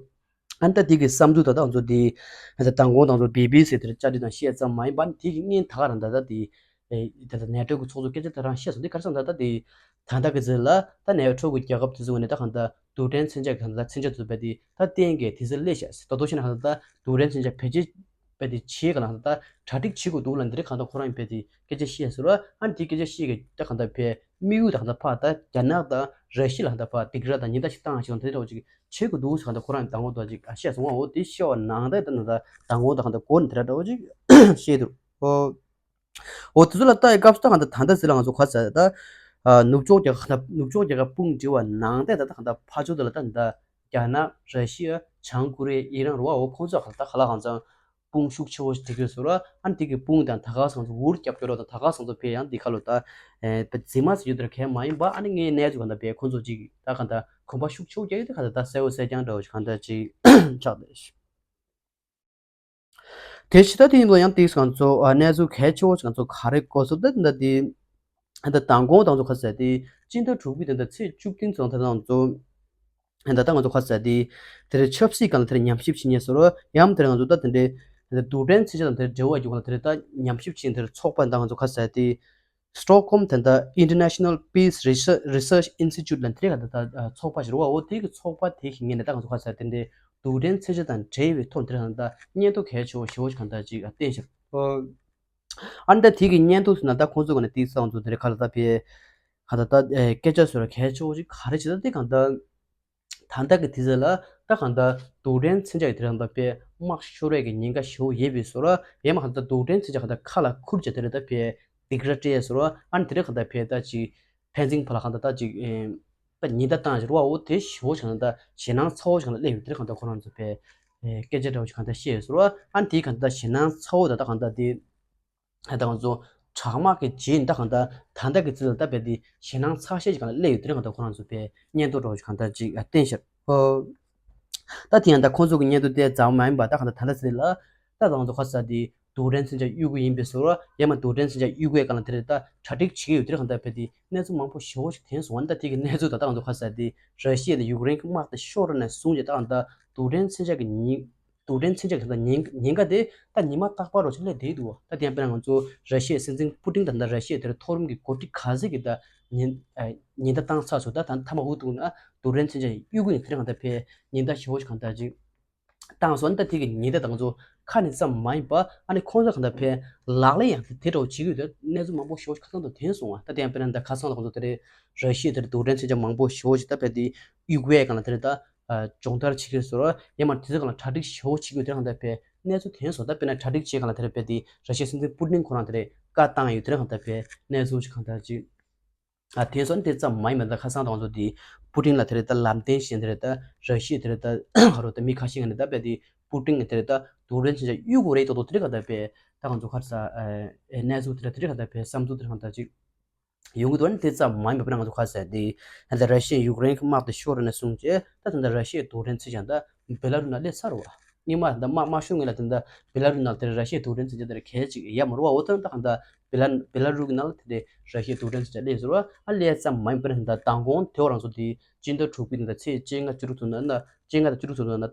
ཨ་ནི་ད་དེ་གི་བསམ་ཚུལ་ད་ལྟ་ང་ཚོ་དེ་ད་མདང་དགོང་དང་ཚོ་བི་བི་སི་དེར་བཅར་འདྲི་དང་བཤད་ཙམ་མ་ཡིན་པ་ནི་དེ་གི་སྔོན་ད་ག་རང་ད་ལྟ་དེ་ད་ལྟ་ནེ་ཊོ་གི་ཚོགས་གཙོ་སྐད་ཆ་དེ་རང་བཤད་སོང་། དེ་ག་རེ་ཟེར་ན་ད་ལྟ་དེ་ད་ལྟ་གི་ཚེ་ལ་ད་ནེ་ཊོ་གི་རྒྱལ་ཁབ་དེ་ཚོ་ནས་ད་གང་ད་རྡུལ་ཕྲན་མཚོན་ཆ་གང་ད་མཚོན་ཆ་དེ་ཚོ་བས་དེ་ད་གཏན་གི་དེ་ཚོ་སླེབས་ཤག་ད་དོ་ཤེས་ན་གང་ད་རྡུལ་ཕྲན་མཚོན་ཆ་བེད་སྤྱོད་ དཔེ་དེ་བྱེད་ག་ལ་ད་གྲ་སྒྲིག་བྱེད་དགོས་འདུག་ལ། འདི་རེད་གང་ལྟར་ཁོ་རང་དཔེ་དེ་སྐད་ཆ་བཤད་ཟེར་བ། ཨ་ནི་དེ་སྐད་ཆ་བཤད་གི་ད་གང་ལྟར་དཔེ་དམིགས་ཡུལ་ད་གང་ལྟར་ཕ་ད་རྒྱ་ནག་དང་ར་ཤི་ཡ་ལ་གང་ལྟར་ཕ་སྡིགས་ར་དང་ཉེན་བརྡ་ཞིག་བཏང་ཞིག་དང་དེ་འདྲ་འདྲ་བོ་ཅིག་བྱེད་དགོས་འདུག་ཟེར་གང་ལྟར་ཁོ་རང་མདང་དགོང་དག་ཅིག་བཤད་སོང་བ། འོ་དེ་བཤད་བ་ནང་ད་ད་ནང་ད་མདང་དགོང་ད་གང་ལྟར་གོ་ནི་དེ་འདྲ་འདྲ་བོ་ཅིག་བཤད་འདུག་འོ། འོ་དེ་ཚོ་ལ་ལྟ་ཡི་སྐབས་སུ་ད་གང་ལྟར་ད་ལྟ་ཟེར་ལ་ང་ཚོ་ག་ཟེར་ད། ཨ་ནུབ་ཕྱོགས་རྒྱལ་ཁབ་ནུབ་ཕྱོགས་རྒྱལ་ཁབ་དཔུང་སྒྲིལ་བ་ནང་ད་ད་ད་གང་ལྟར་ཕར་ཕྱོགས་དེ་ལ་ད་ད་རྒྱ་ནག་ར་ཤི་ཡ་བྱང་ཀོ་རི་ཡ་ཨི་རན་རེད་བ། འོ་ཁོང་ཚོ་ག་ལ་ད་ག་ལ་གང་ཚང་དཔུང་ཤུགས་ཆེ་བོ་ཞིག་སྒྲིག་ཡོད་ཟེར་བ། ཨ་ནི་དེ་གི་དཔུང་དང་ད་ག་སང་ཚོ་འུར་རྒྱབ་སྐྱོར་རོགས་དང་ད་ག་སང་ཚོ་ཕེ་ཡང་འདི་ཁ་ལོ་ད་ཨེ་པ་རྫི་མ་ཟེར་རྒྱུ་དེར་གལ་མ་ཡིན་པ། ཨ་ནི་ངའི་གནས་ཚུལ་ག་ད་ཕེ་ཁོང་ཚོ་ཅིག་ད་ག་ད་གོམ་པ་ཤུགས་ཆེ་བོ་རྒྱག་ཡོད་དེ་ག་ད་ད་གསལ་བོ་གསལ་རྐྱང་འདྲ་བོ་ཞིག་ག་ད་ཅིག་ཆགས་བསྡད་ཤག་དེ་ཕྱི་ད་དེ་ཡིན་ལ་ཡང་ཏིག་ང་ཚོ་ཨ་གནས་ཚུལ་གལ་ཆེ་བོ་ཞིག་ང་ཚོ་ག་རེ་གོ་སོང་ད་ད་དེ་ད་མདང་དགོང་དང་ཚོ་ཁ་ཟས་དེ་སྤྱི་ཟླ་དྲུག་པའི་ད་ད་ཚེས་བཅུ་བདུན་ཚོ་ད་ང་ཚོ་ད་ད་ང་ཚོ་ཁ་ཟས་དེ་དེ་རེ་ཆབ་སྲིད་སྒང་ལ་དེ་རེ་ཉམས་ཞིབ་བྱེད་ཉེ་སོ་རོ་ཡང་དེ་རེ་ང་ཚོ་ད་དེ་འདྲའི་ད་རྡུལ་ཕྲན་མཚོན་ཆ་དང་དེ་འབྲེལ་བ་ཡོད་ག་ལ་དེ་རེ་ད་ཉམས་ཞིབ་བྱེད་དེ་རེ་ཚོགས་པ་ད་ང་ཚོ་ཁ་ཟས་དེ། Stockholm དེ་འདྲ་International Peace Research Institute ལ་དེ་ག་ད་ད་ཚོགས་པ་ཞིག་རེད་བ། འོ་དེ་གི་ཚོགས་པ་དེ་ཞིག་ངེས་ནས་ད་ང་ཚོ་ཁ་ས་དེ་འདྲའི་རྡུལ་ཕྲན་མཚོན་ཆ་དང་འབྲེལ་བའི་ཐོག་དེ་ག་ད་སྙན་ཐོ་གལ་ཆེ་བོ་ཞེ་བོ་ཞིག་ག་ད་ཅིག་བསྟན་ཤག་ཨ་ནི་ད་དེ་གི་སྙན་ཐོ་ཚོ་ན་ད་ཁོང་ཚོ་ག་ནས་དེ་ས་ང་ཚོ་དེ་རེ་ཁ་ལ་ད་ཕེ་ག་ད་ད་སྐད་ཆ་བཟོ་ར་གལ་ཆེ་བོ་ཞིག་ག་རེ་བྱེད་ད་དེ་ག་ད། ད་ལྟ་གི་དུས་ཚོད་ལ་ད་གང་ལྟར་རྡུལ་ཕྲན་མཚོན་ཆ་ཡི་དེ་རིང་ད་དཔེ་དམག་ཤོར་བའི་གི་ཉེན་ཁ་ཞེ་པོ་ཡོད་པའི་བཟོ་འདྲ། ཡང་མ་གང་ལྟར་རྡུལ་ཕྲན་མཚོན་ཆ་གང་ལྟར་ཁ་ལ་ཁུར་བྱས་དེ་རིང་ད་དཔེ་སྡིགས་ར་སྤྲད་བཟོ་འདྲ། ཨ་ནི་དེ་རིང་གང་ལྟར་དཔེ་ད་ཅིག་ཕན་ཚུན་བར་ལ་གང་ལྟར་ད་ཅིག་ཨེ་ད་ཉེན་བརྡ་བཏང་བཞག་རེད་བ། འོ་དེ་ཞེ་པོ་ཞིག་གང་ལྟར་ཞེད་སྣང་ཚ་བོ་ཞིག་གང་ལྟར་སླེབས་ཡོད། དེ་རིང་གང་ལྟར་ཁོ་རང་ཚོ་དཔེ་ཨེ་སྐད་ཆ་འདྲ་བོ་ཞིག་གང་ལྟར་བཤད་ཡོད་བཟོ་འདྲ། ཨ་ནི་དེ་གང་ལྟར་ཞེད་སྣང་ཚ་བོ་ད་ད་གང་ལྟར་དེ། ད་ང་ཚོ་དྲག་དམག་གི་རྗེས་ད་གང་ལྟར་ད་ལྟ་གི་ཚུལ་ལ་ད་དཔེ་དེ་ཞེད་སྣང་ཚ་ཤས་ཤིག་གང་ལ་སླེབས་ཡོད། དེ་རིང་གང་ལྟར་ཁོ་རང་ཚོ་དཔེ་སྙན་ཐོ་འདྲ་བོ་ཞིག་གང་ལྟར་ཅིག་བསྟན་ཤག་ཨོ། ད་དེ་ཡང་ད་ཁོང་ཚོ་གི་སྙན་ཐོ་དེ་ཙམ་མ་ཡིན་པ་ད་གང་ལྟར་ད་ལྟ་ཚུལ་ལ་ད་ང་ཚོ་ཁ་ས་དེ་རྡུལ་ཕྲན་མཚོན་ཆ་གཡུག་གི་ཡིན་པའི་བཟོ་འདྲ། ཡང་མ་རྡུལ་ཕྲན་མཚོན་ཆ་གཡུག་གི་གང་ལ་དེ་རེད་ད་གྲ་སྒྲིག་བྱེད་ཀྱི་ཡོད། དེ་རིང་གང་ལྟར་དཔེ་དེ་གནས་ཚུལ་མང་པོ་ཞེ་པོ་ཞིག་ཐོན་སོང་བ། ད་དེ་གི་གནས་ཚུལ་ད་ད་ང་ཚོ་ཁ་ས་དེ་ར་ཤི་ཡ་དང་ཡུཀ་རེན་གྱི་དམག་དེ་ཤོར་ནས་བཟུང་རྗེས་ད་གང་ལྟར་རྡུལ་ཕྲན་མཚོན་ཆ་གི་ཉིན། རྡུལ་ཕྲན་མཚོན་ཆ་གི་ད་ཉེན་ཉེན་ཁ་དེ་ད་ཉི་མ་རྟག་པར་རོ་ཆེ་ལས་བསྡད་འདུག་ད་དེ་ཡང་དཔེར་ན་ང་ཚོ་ར་ཤི་ཡའི་སྲིད་འཛིན་པུ་ཏིན་ད་ད་ར་ཤི་ཡའི་དེར་མཐོ་རིམ་གྱི་འགོ་ཁྲིད་ག་ཚད་ཀྱི་ད་ཉེན་ཉེན་བརྡ་བཏང་ཚར་སོང་། ད་ད་མཐའ་མ་འུ་ཐུག་ན་རྡུལ་ཕྲན་མཚོན་ཆ་གཡུག་གུ་ཡིན། དེ་རིང་ད་ཕེ་ཉེན་བརྡ་ཞེ་བོ་ཞིག་གང་ལྟར་ཅིག་བཏང་སོང་། ད་དེ་གི་ཉེན་བརྡ་ད་ང་ཚོ་ཁ་ནས་ཙམ་མ་ཡིན་པ་ཨ་ནི་ཁོང་ཚོ་གང་ལྟར་ཕེ་ལག་ལེན་ཡང་དེ་འདྲ་བོ་བྱེད་ཀྱི་ཡོད། ད་གནས་ཚུལ་མང་པོ་ཞེ་བོ་ཞིག་ཁ་སང་དུ་ཐོན་སོང་བ། ད་དེ་ཡང་དཔེར་ན་ད་ཁ་སང་ད་ང་ཚོ་དེ་རེད་ར་ཤི་ཡའི་དེར་རྡུལ་ཕྲན་མཚོན་ཆ་མང་པོ་ཞེ་བོ་ཞིག་ད་ཕེ་དེ་གཡུག་གུ་ཡ་གང་ལ་དེ་རེད་ད། སྦྱོང་བརྡར་བྱེད་ཀྱི་ཡོད་ཟེར་བ། ཡང་མ་དེ་ཚོ་གང་ལ་གྲ་སྒྲིག་ཞེ་པོ་བྱེད་ཀྱི་ཡོད། དེ་གང་ལྟར་དཔེ་གནས་ཚུལ་ཐོན་སོང་། ད་དཔེར་ན་གྲ་སྒྲིག་བྱེད་གང་ལ་དེ་རེད་དཔེ་དེ་ར་ཤི་ཡའི་སྲིད་འཛིན་པུ་ཏིན་ཁོ་རང་དེ་རེད་བཀའ་བཏང་ཡོད། དེ་གང་ལྟར་དཔེ་གནས་ཚུལ་ཞིག་གང་ལྟར་ཅིག་ཨ་ཐོན་སོང་། དེ་ཙམ་མ་ཡིན་པ་ད་ཁ་སང་དང་ཚོ་དེ་པུ་ཏིན་ལ་དེ་རེད་ད་ལམ་སྟོན་བྱས་དེ་རེད་ད་ར་ཤི་ཡ་དེ་རེད་ད་ཧ་རོ་ད་མི་ཁ་ཤས་ཀྱི་ནས་ད་དཔེ་དེ་པུ་ཏིན་གྱི་དེ་རེད་ད་རྡུལ་ཕྲན་མཚོན་ཆ་གཡུག་དགོས་རེད་ཏོག་ཏོག་དེ་རེད་གང་ལྟར་དཔེ་ད་ང་ཚོ་ཁར་ས་གནས་ཚུལ་དེ་རེད་དེ་རེད་གང་ལྟར་དཔེ་བསམ་ཚུལ་དེ་རེད་གང་ལྟར་ཅིག་ཡོང་གི་འདུག་ཨ་ནི་དེ་ཙམ་མ་ཡིན་པ་དཔེར་ན་ང་ཚོ་ཁ་ཟེར་དེ་ད་ལྟ་ར་ཤི་ཡ་ཡུཀ་རེན་གྱི་དམག་དེ་ཤོར་ནས་བཟུང་རྗེས་ད་ད་ལྟ་ར་ཤི་ཡའི་རྡུལ་ཕྲན་མཚོན་ཆ་ད་བེ་ལ་རུ་ནང་སླེབས་ཚར་བ། སྔོན་མ་ད་དམག་དམག་ཤོར་སྔོན་ལ་ད་ལྟ་བེ་ལ་རུ་ནང་དེར་ར་ཤི་ཡའི་རྡུལ་ཕྲན་མཚོན་ཆ་དེར་གལ་ཅིག་ཡ་མ་རུ་བ། འོ་ད་ད་གང་ལྟར་བེ་ལ་བེ་ལ་རུ་གི་ནང་ལ་དེ་ར་ཤི་ཡའི་རྡུལ་ཕྲན་མཚོན་ཆ་སླེབས་ཚར་བ། ཨ་སླེབས་ཙམ་མ་ཡིན་པར་ད་མདང་དགོང་དེ་བ་རང་ཚོ་དེ་སྤྱི་ཟླ་དྲུག་པའི་ད་ལྟ་ཚེས་བཅོ་ལྔ་བཅུ་དྲུག་ཚོ་ན་ད་བཅོ་ལྔ་དང་བཅུ་དྲུག་ཚོ་ན་ད།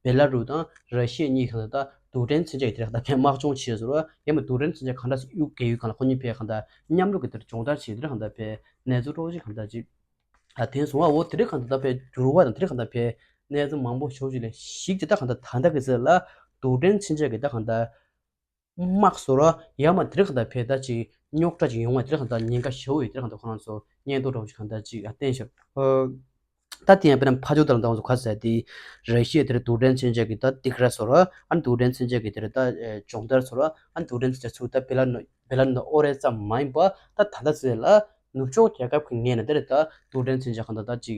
བེ་ལ་རུ་དང་ར་ཤི་ཡ་གཉིས་ཁང་ད་རྡུལ་ཕྲན་མཚོན་ཆ་ཡི་དེ་རེད་གང་ལྟར་དམག་སྦྱོང་བྱས་ཟེར་བ། ཡང་མ་རྡུལ་ཕྲན་མཚོན་ཆ་གང་འདྲ་ཞིག་གཡུག་གི་ཡོད་གང་ལ་ཁོ་གཉིས་ཕེ་གང་ལྟར་མཉམ་རུབ་ཀྱི་དེར་སྦྱོང་བརྡར་བྱས་དེ་རེད་གང་ལྟར་ཕེ་གནས་ཚུལ་འདྲ་བོ་ཞིག་གང་ལྟར་ཅིག་ཨ་ཐོན་སོང་བ། འོ་དེ་རེད་གང་ལྟར་ད་ཕེ་འགྱུར་བ་དང་དེ་རེད་གང་ལྟར་ཕེ་གནས་ཚུལ་མང་པོ་ཞེ་པོ་ཅིག་ལ་ཞིག་དེ་ད་གང་ལྟར་ད་ལྟ་གི་ཚེ་ལ་རྡུལ་ཕྲན་མཚོན་ཆ་གི་ད་གང་ལྟར། དམག་ཟེར་བ་ཡང་མ་དེ་རིང་གང་ལྟར་ཕེ་ད་ཅིག་རྙོག་དྲ་ཅིག་ཡོང་བ་དེ་རིང་གང་ལྟར་ཉེན་ཁ་ཞེ་པོ་ཡོད། དེ་རིང་གང་ལྟར་ཁོ་རང་ཚོ་སྙན་ཐོ་འདྲ་བོ་ཞིག་གང་ལྟར་ཅིག་ཨ་བསྟན་ཤག་ཨོ། ད་དེ་ཡང་དཔེར་ན་ཕ་ཇོ་དང་དང་ཚོ་ཁ་ཟེར་དེ་ར་ཤི་ཡ་དེར་རྡུལ་ཕྲན་མཚོན་ཆ་གི་ད་སྡིགས་ར་ཟེར་བ་ཨ་ནི་རྡུལ་ཕྲན་མཚོན་ཆ་གི་དེར་ད་སྦྱོང་བརྡར་ཟེར་བ་ཨ་ནི་རྡུལ་ཕྲན་མཚོན་ཆ་ཚུར་ད་བེ་ལ་ནོ་བེ་ལ་ནོ་ཨོ་རེད་ཙམ་མ་ཡིན་པ་ད་ད་ལྟ་ཚེ་ལ་ནུབ་ཕྱོགས་རྒྱལ་ཁབ་ཀྱི་ངོས་ནས་དེར་ད་རྡུལ་ཕྲན་མཚོན་ཆ་གང་ལྟར་ད་ཅིག་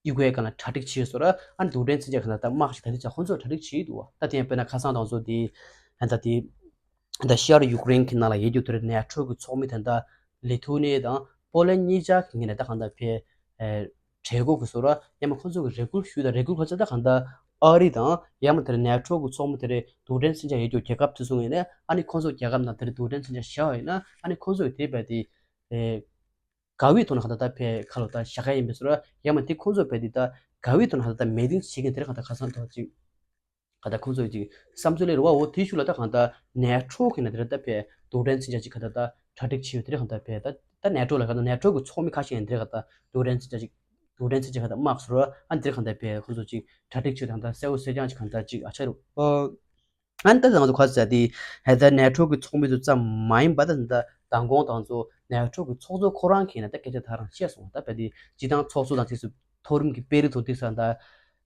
གཡུག་ཡས་སྒང་ལ་གྲ་སྒྲིག་བྱས་ཟེར་བ། ཨ་ནི་རྡུལ་ཕྲན་མཚོན་ཆ་གང་ལྟར་དམག་ཞིག་ད་ལྟ་ཅག་ཁོང་ཚོས་གྲ་སྒྲིག་བྱས་འདུག་བ། ད་དེ་ཡང་དཔེར་ན་ཁ་སང་དང་ཚོ་དེ་ད་དེ་ད་ཤར་ཡུཀ་རེན་གྱི་ནང་ལ་ཡོད་རྒྱུ་དེར་ནེ་ཊོ་གི་ཚོགས་མི་ད་ལྟ་ལི་ཐུ་ནི་ཡ་དང་པོ་ལན་གཉིས་ཆ་གི་ངོས་ནས་ད་གང་ལྟར་ཕེ་གྲོས་འགོ་གི་ཟེར་བ། ཡང་མ་ཁོང་ཚོ་གི་རེ་སྐུལ་ཞུས་དང་རེ་སྐུལ་ཁ་ཚ་ད་གང་ལྟར་ཨ་རི་དང་ཡང་མ་དེར་ནེ་ཊོ་གི་ཚོགས་མི་དེ་རེད་རྡུལ་ཕྲན་མཚོན་ཆ་ཡོད་རྒྱུ་རྒྱལ་ཁབ་དེ་ཚོ་ངོས་ནས་ཨ་ནི་ཁོང་ཚོ་རྒྱལ་ཁབ་ནང་དེར་རྡུལ་ཕྲན་མཚོན་ཆ་བཞག་པ་ཡིན་ན་ཨ་ནི་ཁོང་ཚོ་གི་དེ་བས་དེ། དགའ་བའི་ཐོག་ནས་གང་ལྟར་ད་ཕེ་ཁ་ལོ་ད་བཞག་ག་ཡིན་པའི་ཟེར་བ། ཡང་མ་དེ་ཁོང་ཚོ་ཕེ་དེ་ད་དགའ་བའི་ཐོག་ནས་གང་ལྟར་ད་མེད་དིང་བྱེད་མཁན་དེ་རེད་གང་ལྟར་ཁ་སང་ཐོག་ཅིག་གང་ལྟར་ཁོང་ཚོ་ཅིག་བསམ་ཚུལ་ལས་རེད་བ། འོ་དེའི་ཤུགས་ལ་ད་གང་ལྟར་ནེ་ཊོ་གི་ནས་དེ་རེད་ད་ཕེ་རྡུལ་ཕྲན་མཚོན་ཆ་ཅིག་གང་ལྟར་ད་གྲ་སྒྲིག་བྱས་ཡོད་དེ་རེད་གང་ལྟར་ཕེ་ད་ད་ནེ་ཊོ་ལ་གང་ལྟར་ནེ་ཊོ་གི་ཚོགས་མི་ཁ་ཤས་ཡིན་དེ་རེད་གང་ལྟར་རྡུལ་ཕྲན་མཚོན་ཆ་ཅིག་རྡུལ་ཕྲན་མཚོན་ཆ་གང་ལྟར་དམག་ཟེར་བ་ཨ་དེ་རེད་གང་ལྟར་ཕེ་ཁོང་ཚོ་ཅིག་གྲ་སྒྲིག་བྱས་ད་གང་ལྟར་གསལ་བོ་གསལ་རྐྱང་ཅིག་གང་ལྟར་ཅིག་ཨ་ཆ་རུ་ཨོ། ཨ་ནི་ད་ང་ཚོ་ག་ཟེར་དེ་ཧེ་ད་ནེ་ཊོ་གི་ཚོགས་མི་ཚོ་ཙམ་མ་ཡིན་པ་ད་ད་མདང་དགོང་དང་ཚོ་ནེ་ཊོ་གི་ཚོགས་གཙོ་ཁོ་རང་གིས་ན་ད་སྐད་ཆ་ད་རང་བཤད་སོང་། ད་བས་དེ་སྤྱི་བཏང་ཚོགས་གཙོ་དང་ཚིགས་སུ་མཐོ་རིམ་གྱི་དཔོན་རིགས་ཚོ་དེ་ས་ད་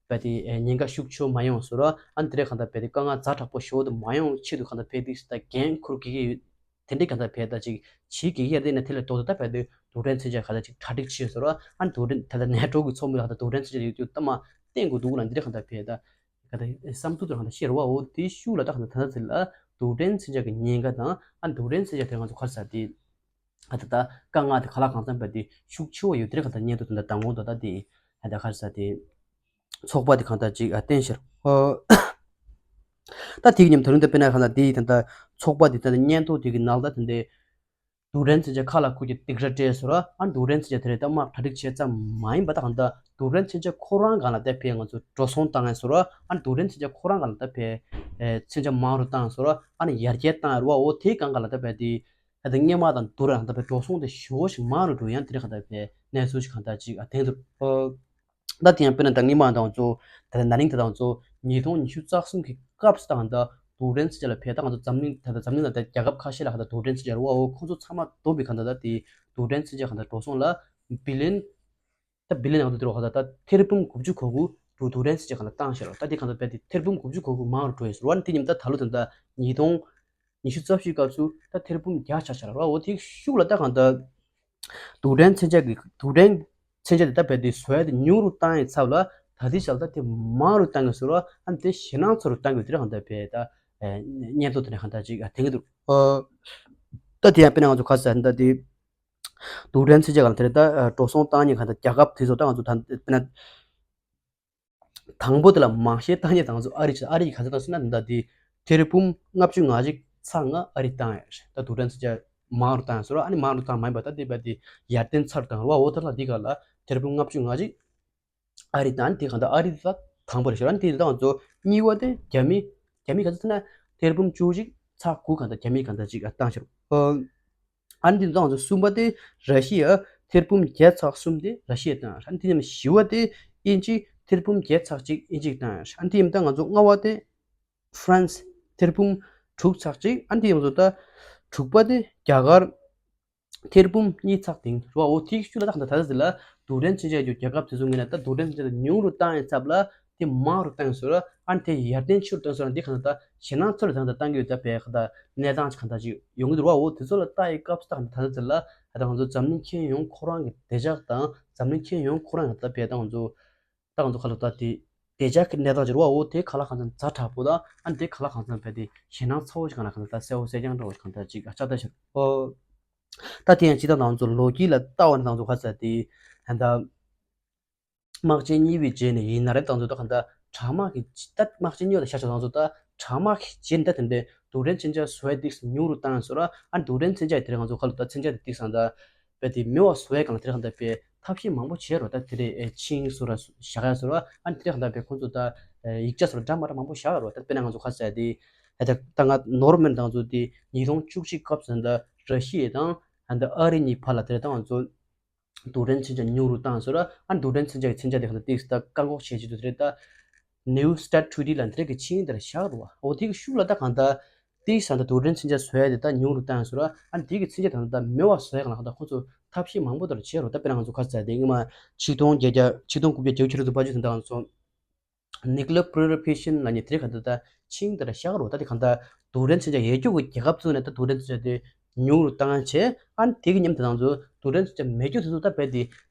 བས་དེ་ཉེན་ཁ་ཤུགས་ཆེ་མ་ཡོང་ཟེར་རོ། ཨ་ནི་དེ་རེད་གང་ད་བས་དེ་དཀའ་ངལ་ཛ་དྲག་པོ་ཞེ་པོ་དེ་མ་ཡོང་ཆེད་དུ་གང་ད་བས་དེ་ད་འགན་འཁུར་གི་གི་ཡོད། དེ་འདྲའི་གང་ལྟར་བས་ད་ཅིག་བྱེད་ཀྱི་ཡར་དེ་ནས་དེ་ལས་ལྡོག་སྟེ་ད་བས་དེ་རྡུལ་ཕྲན་མཚོན་ཆ་ག་ལ་ཅིག་གྲ་སྒྲིག་བྱས་ཟེར་རོ། ཨ་རྡུལ་ཕྲན་ད་ལྟ་ནེ་ཊོ་གི་ཚོགས་མི་ལ་ད་རྡུལ་ཕྲན་མཚོན་ཆ་ཡོད་རྒྱུ་ད་མ་བསྟན་དགོས་འདུག་ལ་འདི་འདྲ་གང་ལྟར་བས་ད་ག་ད་བསམ་ཚུལ་དུ་གང་ལྟར་བཤད་རོ། འོ་དེའི་ཤུགས་ལ་ད་གང་ལྟར་ད་ལྟ་ཚེ་ལ་རྡུལ་ཕྲན་མཚོན་ཆ་གི་ཉེན་ཁ་དང་ཨ་རྡུལ་ཕྲན་མཚོན་ཆ་དེ་ང་ཚོ་ག་རེ་ཟེར་དེ་ད་ད་ད་དཀའ་ངལ་དེ་ག་ལ་གང་འཚམ་བས་དེ་ཤུགས་ཆེ་བོ་ཡོད་དེ་རེད་གང་ལྟར་བརྙན་ཐུང་དེ་འདྲ་དང་པོ་ད་ད་དེ་ད་ད་ག་རེ་ཟེར་དེ། ཚོགས་པ་དེ་གང་ལྟར་ཅིག་ཨ་བསྟན་ཤར། ཨོ། ད་དེ་གི་ཉིན་དེ་རིང་དུ་དཔེར་ན་གང་ལྟར་དེ་ཡི་ད་ལྟ་ཚོགས་པ་དེ་ད་ལྟ་སྙན་ཐོ་དེ་གི་ནང་ལ་ད་དེ་འདྲའི་རྡུལ་ཕྲན་མཚོན་ཆ་ཁ་ལ་ཁུར་གྱི་སྡིགས་ར་སྤྲད་ཟེར་རོ། ཨ་རྡུལ་ཕྲན་མཚོན་ཆ་དེ་རེད་ད་མར་གྲ་སྒྲིག་བྱས་ཙམ་མ་ཡིན་པ་ད་གང་ལྟར་རྡུལ་ཕྲན་མཚོན་ཆ་ཁོ་རང་སྒང་ལ་ད་ཕེ་ང་ཚོ་འགྲོ་སོང་བཏང་ཡ་ཟེར་རོ། ཨ་རྡུལ་ཕྲན་མཚོན་ཆ་ཁོ་རང་སྒང་ལ་ད་ཕེ་མཚོན་ཆ་མང་རུ་བཏང་ཟེར་རོ། ཨ་ནི་ཡར་རྒྱས་བཏང་ཡ་རོ། འོ་དེའི་སྒང་ག་ལ་ད་ཕེ་དེ་ད་ལྟ་སྔོན་མ་དང་བསྡུར་ཡང་ད་ཕེ་འགྲོ་སོང་དེ་ཞེ་པོ་ཞིག་མང་རུ་འགྲོ་ཡང་དེ་རེད་གང་ལྟར་ཕེ་གནས་ཚུལ་ཞིག་གང་ལྟར་ཅིག་ཨ་བསྟན་འདུག། ཨོ། ད་དེ་ཡང་དཔེར་ན་ད་ངི་མ་དང་ཚོ་ད་ལྟ་ན་ནིང་དེ་དང་ཚོ་ཉིས་སྟོང་ཉི་ཤུ་རྩ་གསུམ་གྱི་སྐབས་སུ་དང་ད་རྡུལ་ཕྲན་མཚོན་ཆ་ལ་ཕེ་ད་ང་ཚོ་འཛམ་གླིང་ད་ལྟ་འཛམ་གླིང་ལ་ད་རྒྱལ་ཁབ་ཁ་ཤས་ལ་ད་རྡུལ་ཕྲན་མཚོན་ཆ་རུ་བ་འོ་ཁོང་ཚོ་ཚང་མ་བསྡོམས་པའི་གང་ད་ད་དེ་རྡུལ་ཕྲན་མཚོན་ཆ་གང་ད་འགྲོ་སོང་ལ་བི་ལིན་ད་བི་ལིན་ནང་དུ་དེ་རུ་གང་ད་ད་ཐེར་འབུམ་དགུ་བཅུ་གོ་དགུ་རྡུལ་རྡུལ་ཕྲན་མཚོན་ཆ་གང་ད་བཏང་ཤར་བ་ད་དེ་གང་ད་ད་དེ་ཐེར་འབུམ་དགུ་བཅུ་གོ་དགུ་མང་རུ་འགྲོ་ཡོད་ཟེར་བ་ནི་དེ་ཉིན་ད་ད་ལོ་ད་ད་ཉིས་སྟོང་ཉི་ཤུ་རྩ་བཞིའི་སྐབས་སུ་ད་ཐེར་འབུམ་བརྒྱ་ཆགས་ཤར་བ་འོ་དེ་ཤུགས་ལ་ད་གང་ད། རྡུལ་ཕྲན་མཚོན་ཆ་གི་རྡུལ་ཕྲན་མཚོན་ཆ་དེ་ད་བས་དེ་བཟོ་ཡ་དེ་ཉུང་རུ་བཏང་ཡི་ཚབ་ལ་ད་ལྟའི་ཆར་ད་དེ་མང་རུ་བཏང་གི་ཟེར་བ་ཨ་ནི་དེ་ཞེད་སྣང་ཚ་རུ་བཏང་གི་དེ་རེད་གང་ལྟར་བས་ད་སྙན་ཐོ་དེ་ནས་གང་ལྟར་ཅིག་དེང་གི་འདུག། ཨོ། ད་དེ་ཡང་དཔེར་ན་ང་ཚོ་ག་ས་ད་དེ་རྡུལ་ཕྲན་མཚོན་ཆ་གང་དེ་རེད་ད་འགྲོ་སོང་བཏང་ཉེན་གང་ལྟར་རྒྱལ་ཁབ་དེ་ཚོ་ད་ང་ཚོ་ད་དཔེར་ན། དང་པོ་དེ་ལ་མང་ཤས་བཏང་ཉེན་དང་ཚོ་ཨ་རི་ཨ་རི་ག་ཚོད་བཏང་སོང་ན་ད་དེ་ཐེར་འབུམ་ལྔ་བཅུ་ང་གཅིག་ཚག་ང་ཨ་རི་བཏང་ཡ་རེད། ད་རྡུལ་ཕྲན་མཚོན་ཆ་མང་རུ་བཏང་ཡ་ཟེར་བ་ཨ་ནི་མང་རུ་བཏང་མ་ཡིན་པ་ད་དེ་བས་དེ་ཡར་ལྡན་ཚ་རུ་བཏང་རུ་བ་འོ་ད་ལ་འདི་ག་ལ་ཐེར་འབུམ་ལྔ་བཅུ་ང་གཅིག་ཨ་རི་བཏང་དེ་ག་ད་ཨ་རི་ད་དང་པོ་རེད་ཤག་ཨ་ནི་དེ་ད་ང་ཚོ་གཉིས་པ་དེ་རྒྱ་མི་རྒྱ་མི་ག་ཚོད་བཏང་ན་ཐེར་འབུམ་བཅུ་གཅིག་ཚག་དགུ་ག་ད་རྒྱ་མི་ག་ད་ཅིག་བཏང་ཤག་ཨ་ནི་དེ་ཚོ་ང་ཚོ་གསུམ་པ་དེ་ར་ཤི་ཡ་ཐེར་འབུམ་བརྒྱད་ཚེག་གསུམ་དེ་ར་ཤི་ཡ་བཏང་། ཨ་ནི་དེ་ནས་བཞི་བ་དེ་དབྱིན་ཇི་ཐེར་འབུམ་བརྒྱད་ཚེག་གཅིག་དབྱིན་ཇི་བཏང་། ཨ་ནི་དེ་ཡིན་ད་ང་ཚོ་ལྔ་བ་དེ་ཧྥ་རན་སི་ཐེར་འབུམ་དྲུག་ཚེག་གཅིག་ཨ་ནི་དེ་ང་ཚོ་ད་དྲུག་པ་དེ་རྒྱ་གར་ཐེར་འབུམ་གཉིས་ཚེག་བདུན་རེད་བ། འོ་དེའི་ཤུལ་ལ་ད་གང་ལྟར་ད་ལྟ་ཟེར་ལ་རྡུལ་ཕྲན་མཚོན་ཆ་ཡོད་རྒྱལ་ཁབ་དེ་ཚོ་ངོས་ནས་ད་རྡུལ་ཕྲན་མཚོན་ཆ་ཉུང་རུ་བཏང་ཡའི་ཚབ་ལ། དེ་མང་རུ་བཏང་ཡོད་ཟེར་ར། ཨ་ནི་དེ་ཡར་ལྡན་ཕྱི་རུ་བཏང་ཟེར་ར། འདི་གང་ལྟར་ཞེད་སྣང་ཚ་རུ་བཏང་དང་བཏང་གི་ཡོད་ད་བས་གང་ལྟར་གནས་སྟངས་གང་ལྟར་ཅིག་ཡོང་གི་འདུག་ར། འོ་དེ་ཚོ་ལ་ལྟ་ཡི་སྐབས་སུ་ད་གང་ལྟར་ད་ལྟ་ཚེ་ལ་ད་ང་ཚོ་འཛམ་གླིང་ཁྱོན་ཡོངས་ཁོ་རང་གི་བདེ་འཇགས་དང་འཛམ་གླིང་ཁྱོན་ཡོངས་ཁོ་རང་གི་ད་བས་ད་ང་ཚོ་ད་ང་ཚོ་ག་ལ་ད་དེ་བདེ་འཇགས་ཀྱི་གནས་སྟངས་ཅིག་ར། འོ་དེ་ག་ལ་གང་འཚམ་ཛ་དྲག་པོ་དང་ཨ་ནི་དེ་ག་ལ་གང་འཚམ་བས་དེ་ཞེད་སྣང་ཚ་བོ་ཞིག་གང་ལ་གང་ལྟར་ད་གསལ་བོ་གསལ་རྐྱང་འདྲ་བོ་ཞིག་གང་ལྟར་ཅིག་ཨ་ཆགས་ད་ཤག་འོ་ད་དེ་ཡང་ཅི་ད་ང་ཚོ་ལོ་རྒྱུས་ལ་ལྟ་བ་ནི་ད་ང་ཚོ་ག་ཚ་དེ་ད་ད། དམག་ཆེན་གཉིས་པའི་རྗེས་ནས་ཡིན་ན་རེད་ད་ང་ཚོ་ད་གང་ལྟར་དྲག་དམག་གི་ད་དམག་ཆེན་གཉིས་པ་ལ་ཤར་ཆགས་ད་ང་ཚོ་ད་དྲག་དམག་གི་རྗེས་ནས་ད་དེ་འདྲའི་རྡུལ་ཕྲན་མཚོན་ཆ་བཟོ་ཡ་ཏིག་ཉུང་རུ་བཏང་ཡ་བཟོ་ར། ཨ་རྡུལ་ཕྲན་མཚོན་ཆ་ཡི་དེ་རིང་ང་ཚོ་ཁ་ལོ་ད་མཚོན་ཆ་དེ་ཏིག་སང་ད་བས་དེ་མེད་པ་བཟོ་ཡ་གང་ལ་དེ་རིང་ད་བས་ཐབས་ཤེས་མང་པོ་བྱས་རོ། ད་དེ་རེད་ཨེ་ཆིང་བཟོ་ར་བཞག་ཡ་བཟོ་ར། ཨ་དེ་རིང་ད་བས་ཁོང་ཚོ་ད་ཡིག་ཆ་བཟོ་ར་འདྲ་མ་འདྲ་མང་པོ་བཞག་རོ། ད་དཔེར་ན་ང་ཚོ་ཁ་ཟས་དེ་ད་ད་ང་ནོར་མེད་ད་ང་ཚོ་དེ་ཉིས་སྟོང་བཅུ་གཅིག་སྐབས་སུ་ད་ར་ཤི་ཡ་དང་ད་ཨ་རི་གཉིས་བར་ལ་དེ་རེད་ད་ང་ཚོ། རྡུལ་ཕྲན་མཚོན་ཆ་ཉུང་རུ་བཏང་ཟེར་ར། ཨ་རྡུལ་ཕྲན་མཚོན་ཆ་གི་མཚོན་ཆ་དེ་གང་ལྟར་ཏིག་ད་བཀག་འགོག་བྱེད་ཀྱི་འདུག་དེ་རེད་ད། New START Treaty ལ་འདི་རེད་ཀྱི་ཆིངས་དེ་ལ་བཞག་རུ་བ། འོ་དེ་གི་ཤུགས་ལ་ད་གང་ལྟར་ཏིག་ས་ད་རྡུལ་ཕྲན་མཚོན་ཆ་བཟོ་ཡ་དེ་ད་ཉུང་རུ་བཏང་ཟེར་ར། ཨ་དེ་གི་མཚོན་ཆ་ད་ད་མེད་པ་བཟོ་ཡ་གང་ལ་གང་ལྟར་ཁོ་ཚོ་ཐབས་ཤེས་མང་པོ་དེ་ལ་བྱས་རུ། ད་དཔེར་ན་ང་ཚོ་ཁ་ཟས་དེ་སྔོན་མ་ཆིག་སྟོང་བརྒྱད་བརྒྱ་ཆིག་སྟོང་དགུ་བརྒྱ་བརྒྱད་ཅུ་རེ་དུ་པ་ཅུ་ད་ང་ཚོ། Nuclear Proliferation ལ་ནི་དེ་རིང་ག་འདི་ད་ཆིངས་དེ་ལ་བཞག་རོགས། ད་དེ་གང་ལྟར་རྡུལ་ཕྲན་མཚོན་ཆ་ཡོད་རྒྱུ་གི་རྒྱལ་ཁབ་ཚོ་ནས་ད་རྡུལ་ཕྲན་མཚོན་ཆ་དེ་ཉུང་རུ་བཏང་བྱས། ཨ་ནི་དེ་གི་མཉམ་དུ་ང་ཚོ་རྡུལ་ཕྲན་མཚོན་ཆ་མེད་རྒྱུ་དེ་ཚོ་ད་རྦད་དེ་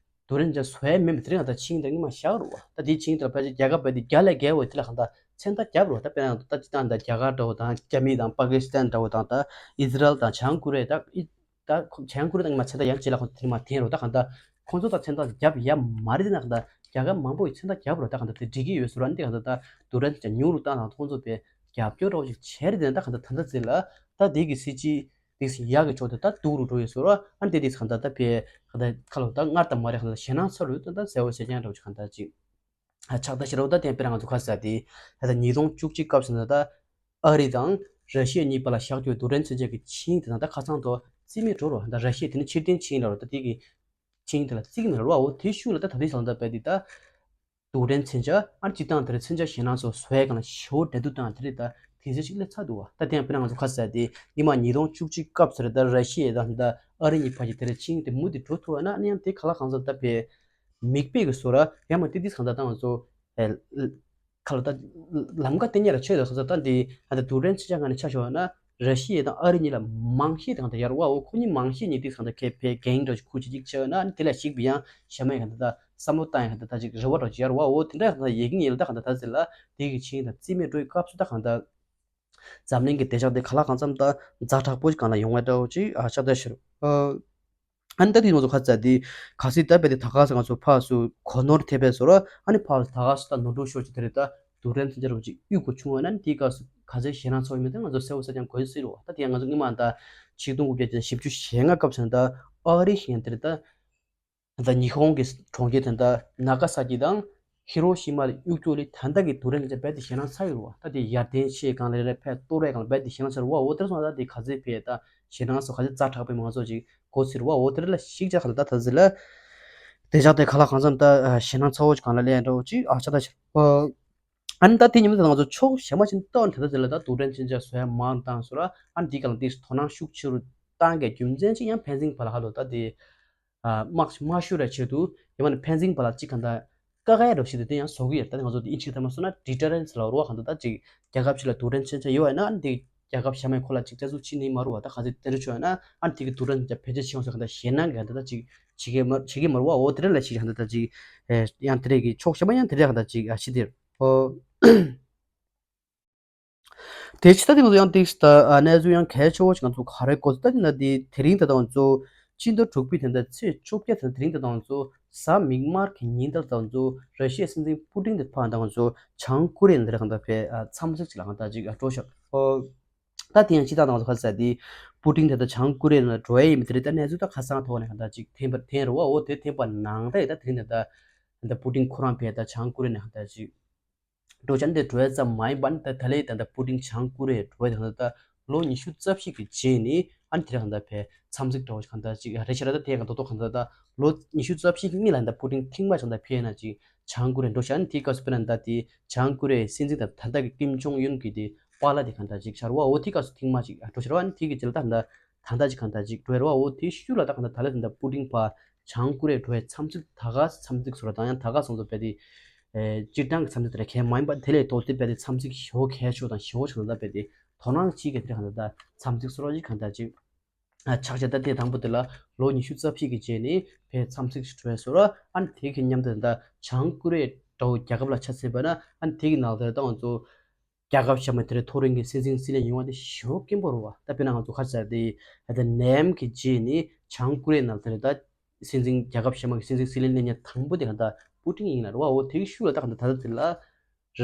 རྡུལ་ཕྲན་མཚོན་ཆ་བཟོ་ཡ་མེད་པ་དེ་རིང་ག་འདི་ད་ཆིངས་དེ་སྔོན་མ་བཞག་རོགས། ད་དེ་ཆིངས་དེ་ལ་རྦད་དེ་རྒྱལ་ཁབ་རྦད་དེ་བརྒྱ་ལས་བརྒལ་བ་དེ་ལ་གང་ལྟར་མཚན་རྟགས་བརྒྱབ་རོགས། ད་དཔེར་ན་ད་སྤྱི་བཏང་ད་རྒྱ་གར་འདྲ་བོ་དང་རྒྱ་མི་དང་པ་ཀི་སི་ཐན་འདྲ་བོ་དང་ད་ཨི་ཟི་རལ་དང་བྱང་ཀོ་རི་ཡ་ད་ཨི། ད་ཁོ་བྱང་ཀོ་རི་ཡ་དང་མ་མཚན་རྟགས་ཡང་ཅི་ལ་ཁོང་དེ་མ་འཐེན་རོགས། ད་གང་ལྟར་ཁོང་ཚོ་ད་མཚན་རྟགས་བརྒྱབ་ཡ་མ་རེད། དེ་ན་གང་ལྟར་རྒྱལ་ཁབ་མང་པོ་ཡི་མཚན་རྟགས་བརྒྱབ་རོགས། ད་གང་ལྟར་དེ་འགྲིག་གི་ཡོད་ཟེར་བ་འདི་གང་ལྟར་ད་རྡུལ་ཕྲན་ཅིག་ཉུང་རུ་བཏང་དང་ཁོང་ཚོ་པའི་རྒྱབ་སྐྱོར་རོགས་ཅིག་བྱས་རེད། དེ་ན་ད་གང་ལྟར་ད་ལྟ་ཚེ་ལ་ད་དེ་གི་སྲིད་ཇུས་དེ་ཡག་གི་ཕྱོགས་དེ་ད་སྡུག་རུ་འགྲོ་ཡོད་ཟེར་བ། ཨ་འདི་དེ་གང་ལྟར་ད་པའི་གང་ལྟར་ཁ་ལོ་ད་སྔར་དང་མ་རེད། གང་ལྟར་ཞེད་སྣང་ཚ་རུ་ད་ད་གསལ་བོ་གསལ་རྐྱང་འགྲོ་ཅིག་གང་ལྟར་ཅིག་ཆགས་ད་ཤི་རོ། ད་དེ་དཔེར་ང་ཚོ་ཁ་ཟས་དེ་ད་ལྟ་ཉིས་སྟོང་བཅུ་གཅིག་སྐབས་སུ་ད་ཨ་རི་དང་ར་ཤི་ཡ་གཉིས་བར་ལ་བཞག་རྒྱུའི་རྡུལ་ཕྲན་མཚོན་ཆ་གི་ཆིངས་དེ་དང་ད་ཁ་སང་དུ་རྩིས་མེད་འགྲོ་རོགས། ད་ར་ཤི་ཡ་དེ་ནི་ཕྱིར་འཐེན་ཆིངས་ལ་རོ། ད་དེ་གི་ཆིངས་དེ་ལ་རྩིས་མེད་རོ། འོ་དེ་ཤུགས་ལ་ད་ད་དེ་སང་ད་བས་དེ་ད་རྡུལ་ཕྲན་མཚོན་ཆ་ཨ་སྤྱི་བཏང་དེ་རེད་མཚོན་ཆ་ཞེད་སྣང་སོགས་བཟོ་ཡ་གང་ལ་ཞེ་པོ་འབྲེལ་གཏུག་བཏང་དེ་རེད། ད་ དེ་ཚོ་ཅིག་སླེབས་ཚར་འདུག་བ། ད་དེ་ཡང་དཔེར་ན་ང་ཚོ་ཁ་ཟེར་དེ་སྔོན་མ་ཉིས་སྟོང་བཅུ་གཅིག་སྐབས་སུ་རེད། ད་ར་ཤི་ཡ་དང་ད་ཨ་རི་གཉིས་བར་གྱི་དེ་རེད་ཆིངས་དེ་མུ་མཐུད་འགྲོ་ཐུབ་བ་ན་ཨ་ནི་ཡང་དེ་ག་ལ་གང་འཚམ་ད་དཔེ་མིག་དཔེ་གི་བཟོ་འདྲ་ཡང་མ་ཏི་ཏིས་གང་ད་ད་ང་ཚོ་ཨེ། ཁ་ལོ་ད་ལམ་ཀ་དེ་ཉིད་ལ་ཆོད་དོ་ཁ་ཚ་ད་འདི་ཨ་ད་དུ་རན་ཆི་ཆ་ང་ནས་ཆ་ཤོག་ན་ར་ཤི་ཡ་དང་ཨ་རི་གཉིས་ལ་མང་ཤས་དང་ད་ཡར་བ་འོ་ཁོ་གཉིས་མང་ཤས་གཉིས་དེ་གང་ད་ཁེ་ཕེ་གེང་འདྲ་ཁུ་ཅི་ཅིག་ཆེ་ན་དེ་ལ་ཞིག་པི་ཡང་ཤ་མའི་གང་ད་ད་བསམ་བློ་བཏང་ཡང་གང་ད་ད་ཅིག་རེ་བ་འདྲ་ཅིག་ཡར་བ་འོ་དེ་འདྲ་གང་ད་ཡེ་གི་ཉིད་ལ་ད་གང་ད་ད་ཟེར་ལ་དེ་གི་ཆིངས་དང་རྩིས་མེད་འགྲོ་ཡི་སྐབས་སུ་ད་གང་ད་འཛམ་གླིང་གི་བདེ་འཇགས་དེ་ག་ལ་གང་འཚམ་ད་ཛ་དྲག་པོ་ཅིག་གང་ལ་ཡོང་བ་འདྲ་བོ་ཅིག་ཨ་ཤ་ད་ཤི་རུ། ཨ་ནི་ད་དེ་ང་ཚོ་ཁ་ཚ་དེ་ག་སྲིད་ད་བས་དེ་ད་ག་ས་ང་ཚོ་ཕག་སུ་གོ་ནོར་ཐེབས་པའི་བཟོ་ར་ཨ་ནི་ཕག་སུ་ད་ག་སུ་ད་ནོར་འཁྲུལ་ཤོར་ཅིག་དེ་རེད། ད་དུ་རན་ཚན་ཆར་བ་ཅིག་གཡུག་གོ་ཆུང་བ་ན་ནི་དེའི་སྐབས་སུ་ག་ཚོད་ཞེད་སྣང་ཚ་བ་མེད་ད་ང་ཚོ་གསལ་བོ་གསལ་རྐྱང་གོ་ཚོད་རེད་བ། ད་དེ་ཡང་ང་ཚོ་སྔོན་མ་ད་ཆིག་སྟོང་དགུ་བརྒྱ་བཞི་བཅུ་ཞེ་ལྔ་སྐབས་སུ་ད་ཨ་རི་ཞེས་དེ་རེད། ད་ད་ཉི་ཧོང་གི་གྲོང་ཁྱེར་དེ་ད་ན་ག་ས་ཀི་དང་ཧི་རོ་ཤི་མ་ལ་གཡུག་གྱོག་ལི་ད་ལྟ་གི་དུ་རན་ཚན་ཆར་རྦད་དེ་ཞེད་སྣང་ཚ་ཡོད་རེད་བ། ད་དེ་ཡར་ལྡན་ཆེ་གང་ལ་རེ་རེ་ཕེ་གཏོར་རེ་གང་ལ་རྦད་དེ་ཞེད་སྣང་ཚ་རེད་བ། འོ་དེར་སོང་ད་དེ་ག་ཚོད་ཕེ་ད་ཞེད་སྣང་སོགས་ག་ཚོད་ཛ་དྲག་པོའི་མང་ཚོགས་ཅིག་གོ་ཚིར་བ། འོ་དེར་ལ་ཞིག་ཅག་ག་ལ་ད་ད་ཟི་ལ་བདེ་འཇགས་དེ་ག་ལ་གང་འཚམ་ད་ཞེད་སྣང་ཚ་བོ་ཅིག་གང་ལ་ལས་འགྲོ་ཅིག་ཨ་ཆ་ད་ཆ། ཨ་ནི་ད་དེ་ཉིན་མོ་དེ་ང་ཚོ་ཕྱོགས་གཞན་པ་ཞིག་ཏོག་ནས་ད་ད་ཟི་ལ་ད་དུ་རན་ཚན་ཆར་བཟོ་ཡ་མང་བཏང་སོ་ར། ཨ་ནི་དེ་ག་ལ་དེ་དོ་སྣང་ཤུགས་ཆེ་རུ་བཏང་གི་རྒྱུ་མཚན་ཅིག་ཡང་ཕན་ཚུན་བར་ལ་ཧ་ལོ་ད་དེ། དམག་དམག་ཤུགས་ར་ཆེད་དུ་ཡང་མིན་ན་ཕན་ཚུན་བར་ལ་གཅིག་གང་ལྟར་བཀག་ཡ་རོ་ཞིག་དེ་དེ་ཡང་བཟོ་གི་ཡོད། ད་ནི་ང་ཚོ་དེ་ཨིན་ཇིའི་ཐ་མ་སོང་ན་ཌི་ཊར་རེན་སི་ལ་རོ་བ་གང་ལྟར་ད་ཅིག་རྒྱལ་ཁབ་ཅིག་ལ་དུ་རན་ཚན་ཆ་ཡོད་ཡ་ན་ཨ་ནི་དེ་རྒྱལ་ཁབ་གཞན་མའི་ཁོ་ལ་ཅིག་བཙན་འཛུལ་བྱེད་ནི་མ་རུ་བ། ད་ག་ཚོད་དེ་འདྲ་ཆོད་ཡ་ན་ཨ་ནི་དེ་གི་དུ་རན་ཚན་ཆ་བེད་སྤྱོད་བྱེད་ཡོང་ས་གང་ལྟར་ཞེད་སྣང་གི་གང་ལྟར་ད་ཅིག་བྱེད་གི་མ་བྱེད་གི་མ་རུ་བ། འོ་དེ་འདྲ་ལ་ཞིག་གང་ལྟར་ད་ཅིག་ཡང་དེ་འདྲ་གི་ཕྱོགས་གཞན་པ་ཡང་དེ་འདྲ་གང་ལྟར་ཅིག་ཨ་ཤི་དེར་ཨོ། དེ་ཕྱི་ད་དེ་ང་ཚོ་ཡང་ཏིག་ད་གནས་ཚུལ་ཡང་གལ་ཆེ་བོ་ཞིག་ང་ཚོ་ག་རེ་གོ་ད་ན་དེ་དེ་རིང་ད་ད་ང་ཚོ་སྤྱི་ཟླ་དྲུག་པའི་དེ་འདྲ་ཚེས་བཅོ་བརྒྱད་དེ་དེ་རིང་ད་ད་ང་ཚོ་གཟའ་མིག་དམར་གྱི་ཉིན་ད་ད་ང་ཚོ་ར་ཤི་ཡའི་སྲིད་འཛིན་པུ་ཏིན་དེ་ཕ་ད་ང་ཚོ་བྱང་ཀོ་རི་ཡ་ལ་རེ་གང་ད་ཕེ་འཚམས་གཟིགས་ཅིག་ལ་གང་ད་ཅིག་འགྲོ་ཤག་ཨོ། ད་དེ་ཡང་སྤྱི་ད་ད་ང་ཚོ་ཁ་ས་དེ་པུ་ཏིན་དེ་ད་བྱང་ཀོ་རི་ཡ་ལ་འགྲོ་ཡ་ཡིན་མི་དེ་རེད། ད་གནས་ཚུལ་ད་ཁ་སང་ཐོག་ནས་གང་ད་ཅིག་ཐེན་པ་ཐེན་རུ་བ། འོ་དེ་ཐེན་པ་ནང་ད་ཡི་ད་དེ་རིང་ད་ད་པུ་ཏིན་ཁོ་རང་ཕེ་ད་བྱང་ཀོ་རི་ཡ་ནས་གང་ད་ཅིག་འགྲོ་ཆ་འདི་འགྲོ་ཡ་ཙམ་མ་ཡིན་པ་ནི་ད་ད་ལེ་ད་ད་པུ་ཏིན་བྱང་ཀོ་རི་ཡ་འགྲོ་ཡ་ད་ད་ལོ་ཉི་ཤུ་རྩ་བཞི་གི་རྗེས་ནི་ཨ་ནི་དེ་ར་གང་ད་ཕེ་འཚམས་གཟིགས་འགྲོ་གང་ད་ཅིག་རེ་ཆེ་ར་ད་དེ་གང་ད་དོ་གང་ད་ད་ལོ་ཉི་ཤུ་རྩ་བཞི་གི་སྔོན་ལ་ད་པུ་ཏིན་ཐེངས་མ་གང་ད་ཕེ་ན་ཅིག་བྱང་ཀོ་རི་ཡ་འགྲོ་ཆ་ནི་དེའི་སྐབས་སུ་ཕེ་ན་ད་དེ་བྱང་ཀོ་རི་ཡའི་སྲིད་འཛིན་ད་ད་ད་གི་ཀིམ་ཇོང་ཡུན་གི་དེ་པཱ་ལགས་དེ་གང་ད་ཅིག་ཆ་རུ་བ། འོ་དེའི་སྐབས་སུ་ཐེངས་མ་ཅིག་འགྲོ་ཆ་རུ་བ། ཨ་ནི་དེ་གི་རྗེས་ལ་ད་གང་ད་ད་ད་ཅིག་གང་ད་ཅིག་འགྲོ་ཡ་རུ་བ། འོ་དེའི་ཤུལ་ལ་ད་གང་ད་ད་ལེ་ད་ད་པུ་ཏིན་ཕ་བྱང་ཀོ་རི་ཡ་འགྲོ་ཡ་འཚམས་གཟིགས་ད་ག་འཚམས་གཟིགས་སོ་ར་ད་ཡང་ད་ག་སོང་ཚོ་ཕེ་དེ། ཨེ་སྤྱིར་བཏང་གི་འཚམས་གཟིགས་དེ་ར་གལ་མ་ཡིན་པ་དེ་ལས་ལྡོག་སྟེ་རྦད་དེ་འཚམས་གཟིགས་ཞེ་པོ་གལ་ཆེ་དང་ཞེ་པོ་ཆེ་ན་ད་རྦད་དེ་དོ་སྣང་བྱེད་མཁན་དེ་གང་ལྟར་ད་འཚམས་གཟིགས་སོ་རོགས་ཅིག་གང་ལྟར་ཅིག་ཨ་ཆགས་ཆགས་ད་དེ་དང་པོ་དེ་ལ་ལོ་ཉི་ཤུ་རྩ་བཞི་གི་རྗེས་ནས་ཕེ་འཚམས་གཟིགས་ཞིག་འགྲོ་ཡ་སོ་ར། ཨ་ནི་དེ་གི་མཉམ་དུ་ད་བྱང་ཀོ་རི་ཡ་འདྲ་བོ་རྒྱལ་ཁབ་ལ་ཆ་མཚོན་པ་ན་ཨ་ནི་དེ་གི་ནང་དེ་ད་ང་ཚོ་རྒྱལ་ཁབ་གཞན་པ་དེ་ར་མཐོ་རིམ་གྱི་སྲིད་འཛིན་སྲིད་བློན་ཡོང་བ་དེ་ཞེ་པོ་དཀོན་པོ་རེད་བ། ད་དཔེར་ན་ང་ཚོ་ཁ་ཆ་དེ་ད་ནེམ་གི་རྗེས་ནས་བྱང་ཀོ་རི་ཡ་ནང་དེ་ར་ད། སྲིད་འཛིན་རྒྱལ་ཁབ་གཞན་པ་གི་སྲིད་འཛིན་སྲིད་བློན་ལེན་མཁན་དང་པོ་དེ་གང་ལྟར་པུ་ཏིན་ཡིན་ལ་རེད་བ། འོ་དེའི་ཤུལ་ལ་ད་གང་ལྟར་ད་ལྟ་དེ་ལ་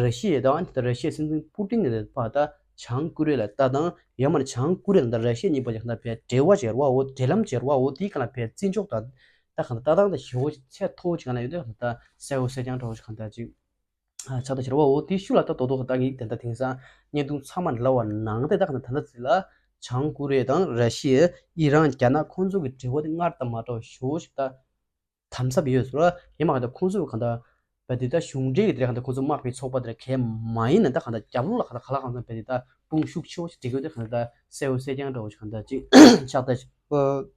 ར་ཤི་ཡ་དང་ད་ལྟ་ར་ཤི་ཡའི་སྲིད་འཛིན་པུ་ཏིན་ནས་ཕར་ད་བྱང་ཀོ་རི་ཡ་ལ་ལྟ་དང་ཡང་མིན་ན་བྱང་ཀོ་རི་ཡ་དང་ད་ར་ཤི་ཡ་གཉིས་བར་གྱི་གང་ལྟར་བའི་འབྲེལ་བ་བྱེད་རེད་བ། འོ་འབྲེལ་ལམ་བྱེད་རེད་བ། འོ་དེའི་གང་ལ་བའི་བརྩི་འཇོག་དང་ད་གང་ལྟར་ལྟ་སྟངས་དང་ཞེ་པོ་ཚད་མཐོ་བོ་ཅིག་གང་ལ་ཡོད་དེ་གང་ལྟར་གསལ་པོ་གསལ་རྐྱང་འདྲ་བོ་ཅིག་གང་ལྟར་ཅིག་ཆགས་ད་ཕྱིར་བ། འོ་དེའི་ཤུལ་ལ་ད་རྡོག་རྡོག་ད་ངས་དེ་འདྲ་དེང་སང་བརྙན་ཐུང་ཚང་མ་ལ་བ་ནང་དེ་ད་གང་ལྟར་ད་ལྟ་ཚིག་ལ་བྱང་ཀོ་རི་ཡ་དང་ར་ཤི་ཡ་ཨི་རན་རྒྱ་ནག་ཁོང་ཚོ་གི་འབྲེལ་བ་དེ་སྔར་དང་མ་འདྲ་བ་ཞེ་པོ་ཞིག་ད་དམ་ཟབ་ཡོད་ཟེར་བ། ཡིན་མ་གང་ལྟར་ཁོང་ཚོ་གི་གང་ལྟར་བ་དེ་ད་གཞུང་འབྲེལ་གི་དེ་གང་ལྟར་ཁོང་ཚོ་དམག་མི་ཚོགས་པ་དེ་གལ་མ་ཡིན་ན་ད་གང་ལྟར་རྒྱབ་ལོགས་ལ་གང་ལྟར་ག་ལ་གང་ལྟར་བ་དེ་ད་དཔུང་ཤུགས་ཆེ་བོ་ཞིག་སྒྲིག་ཡོད་དེ་གང་ལྟར་གསལ་པོ་གསལ་རྐྱང་འདྲ་བོ་ཞིག་གང་ལྟར་ཅིག་ཆགས་ད་ཕྱིར་བ།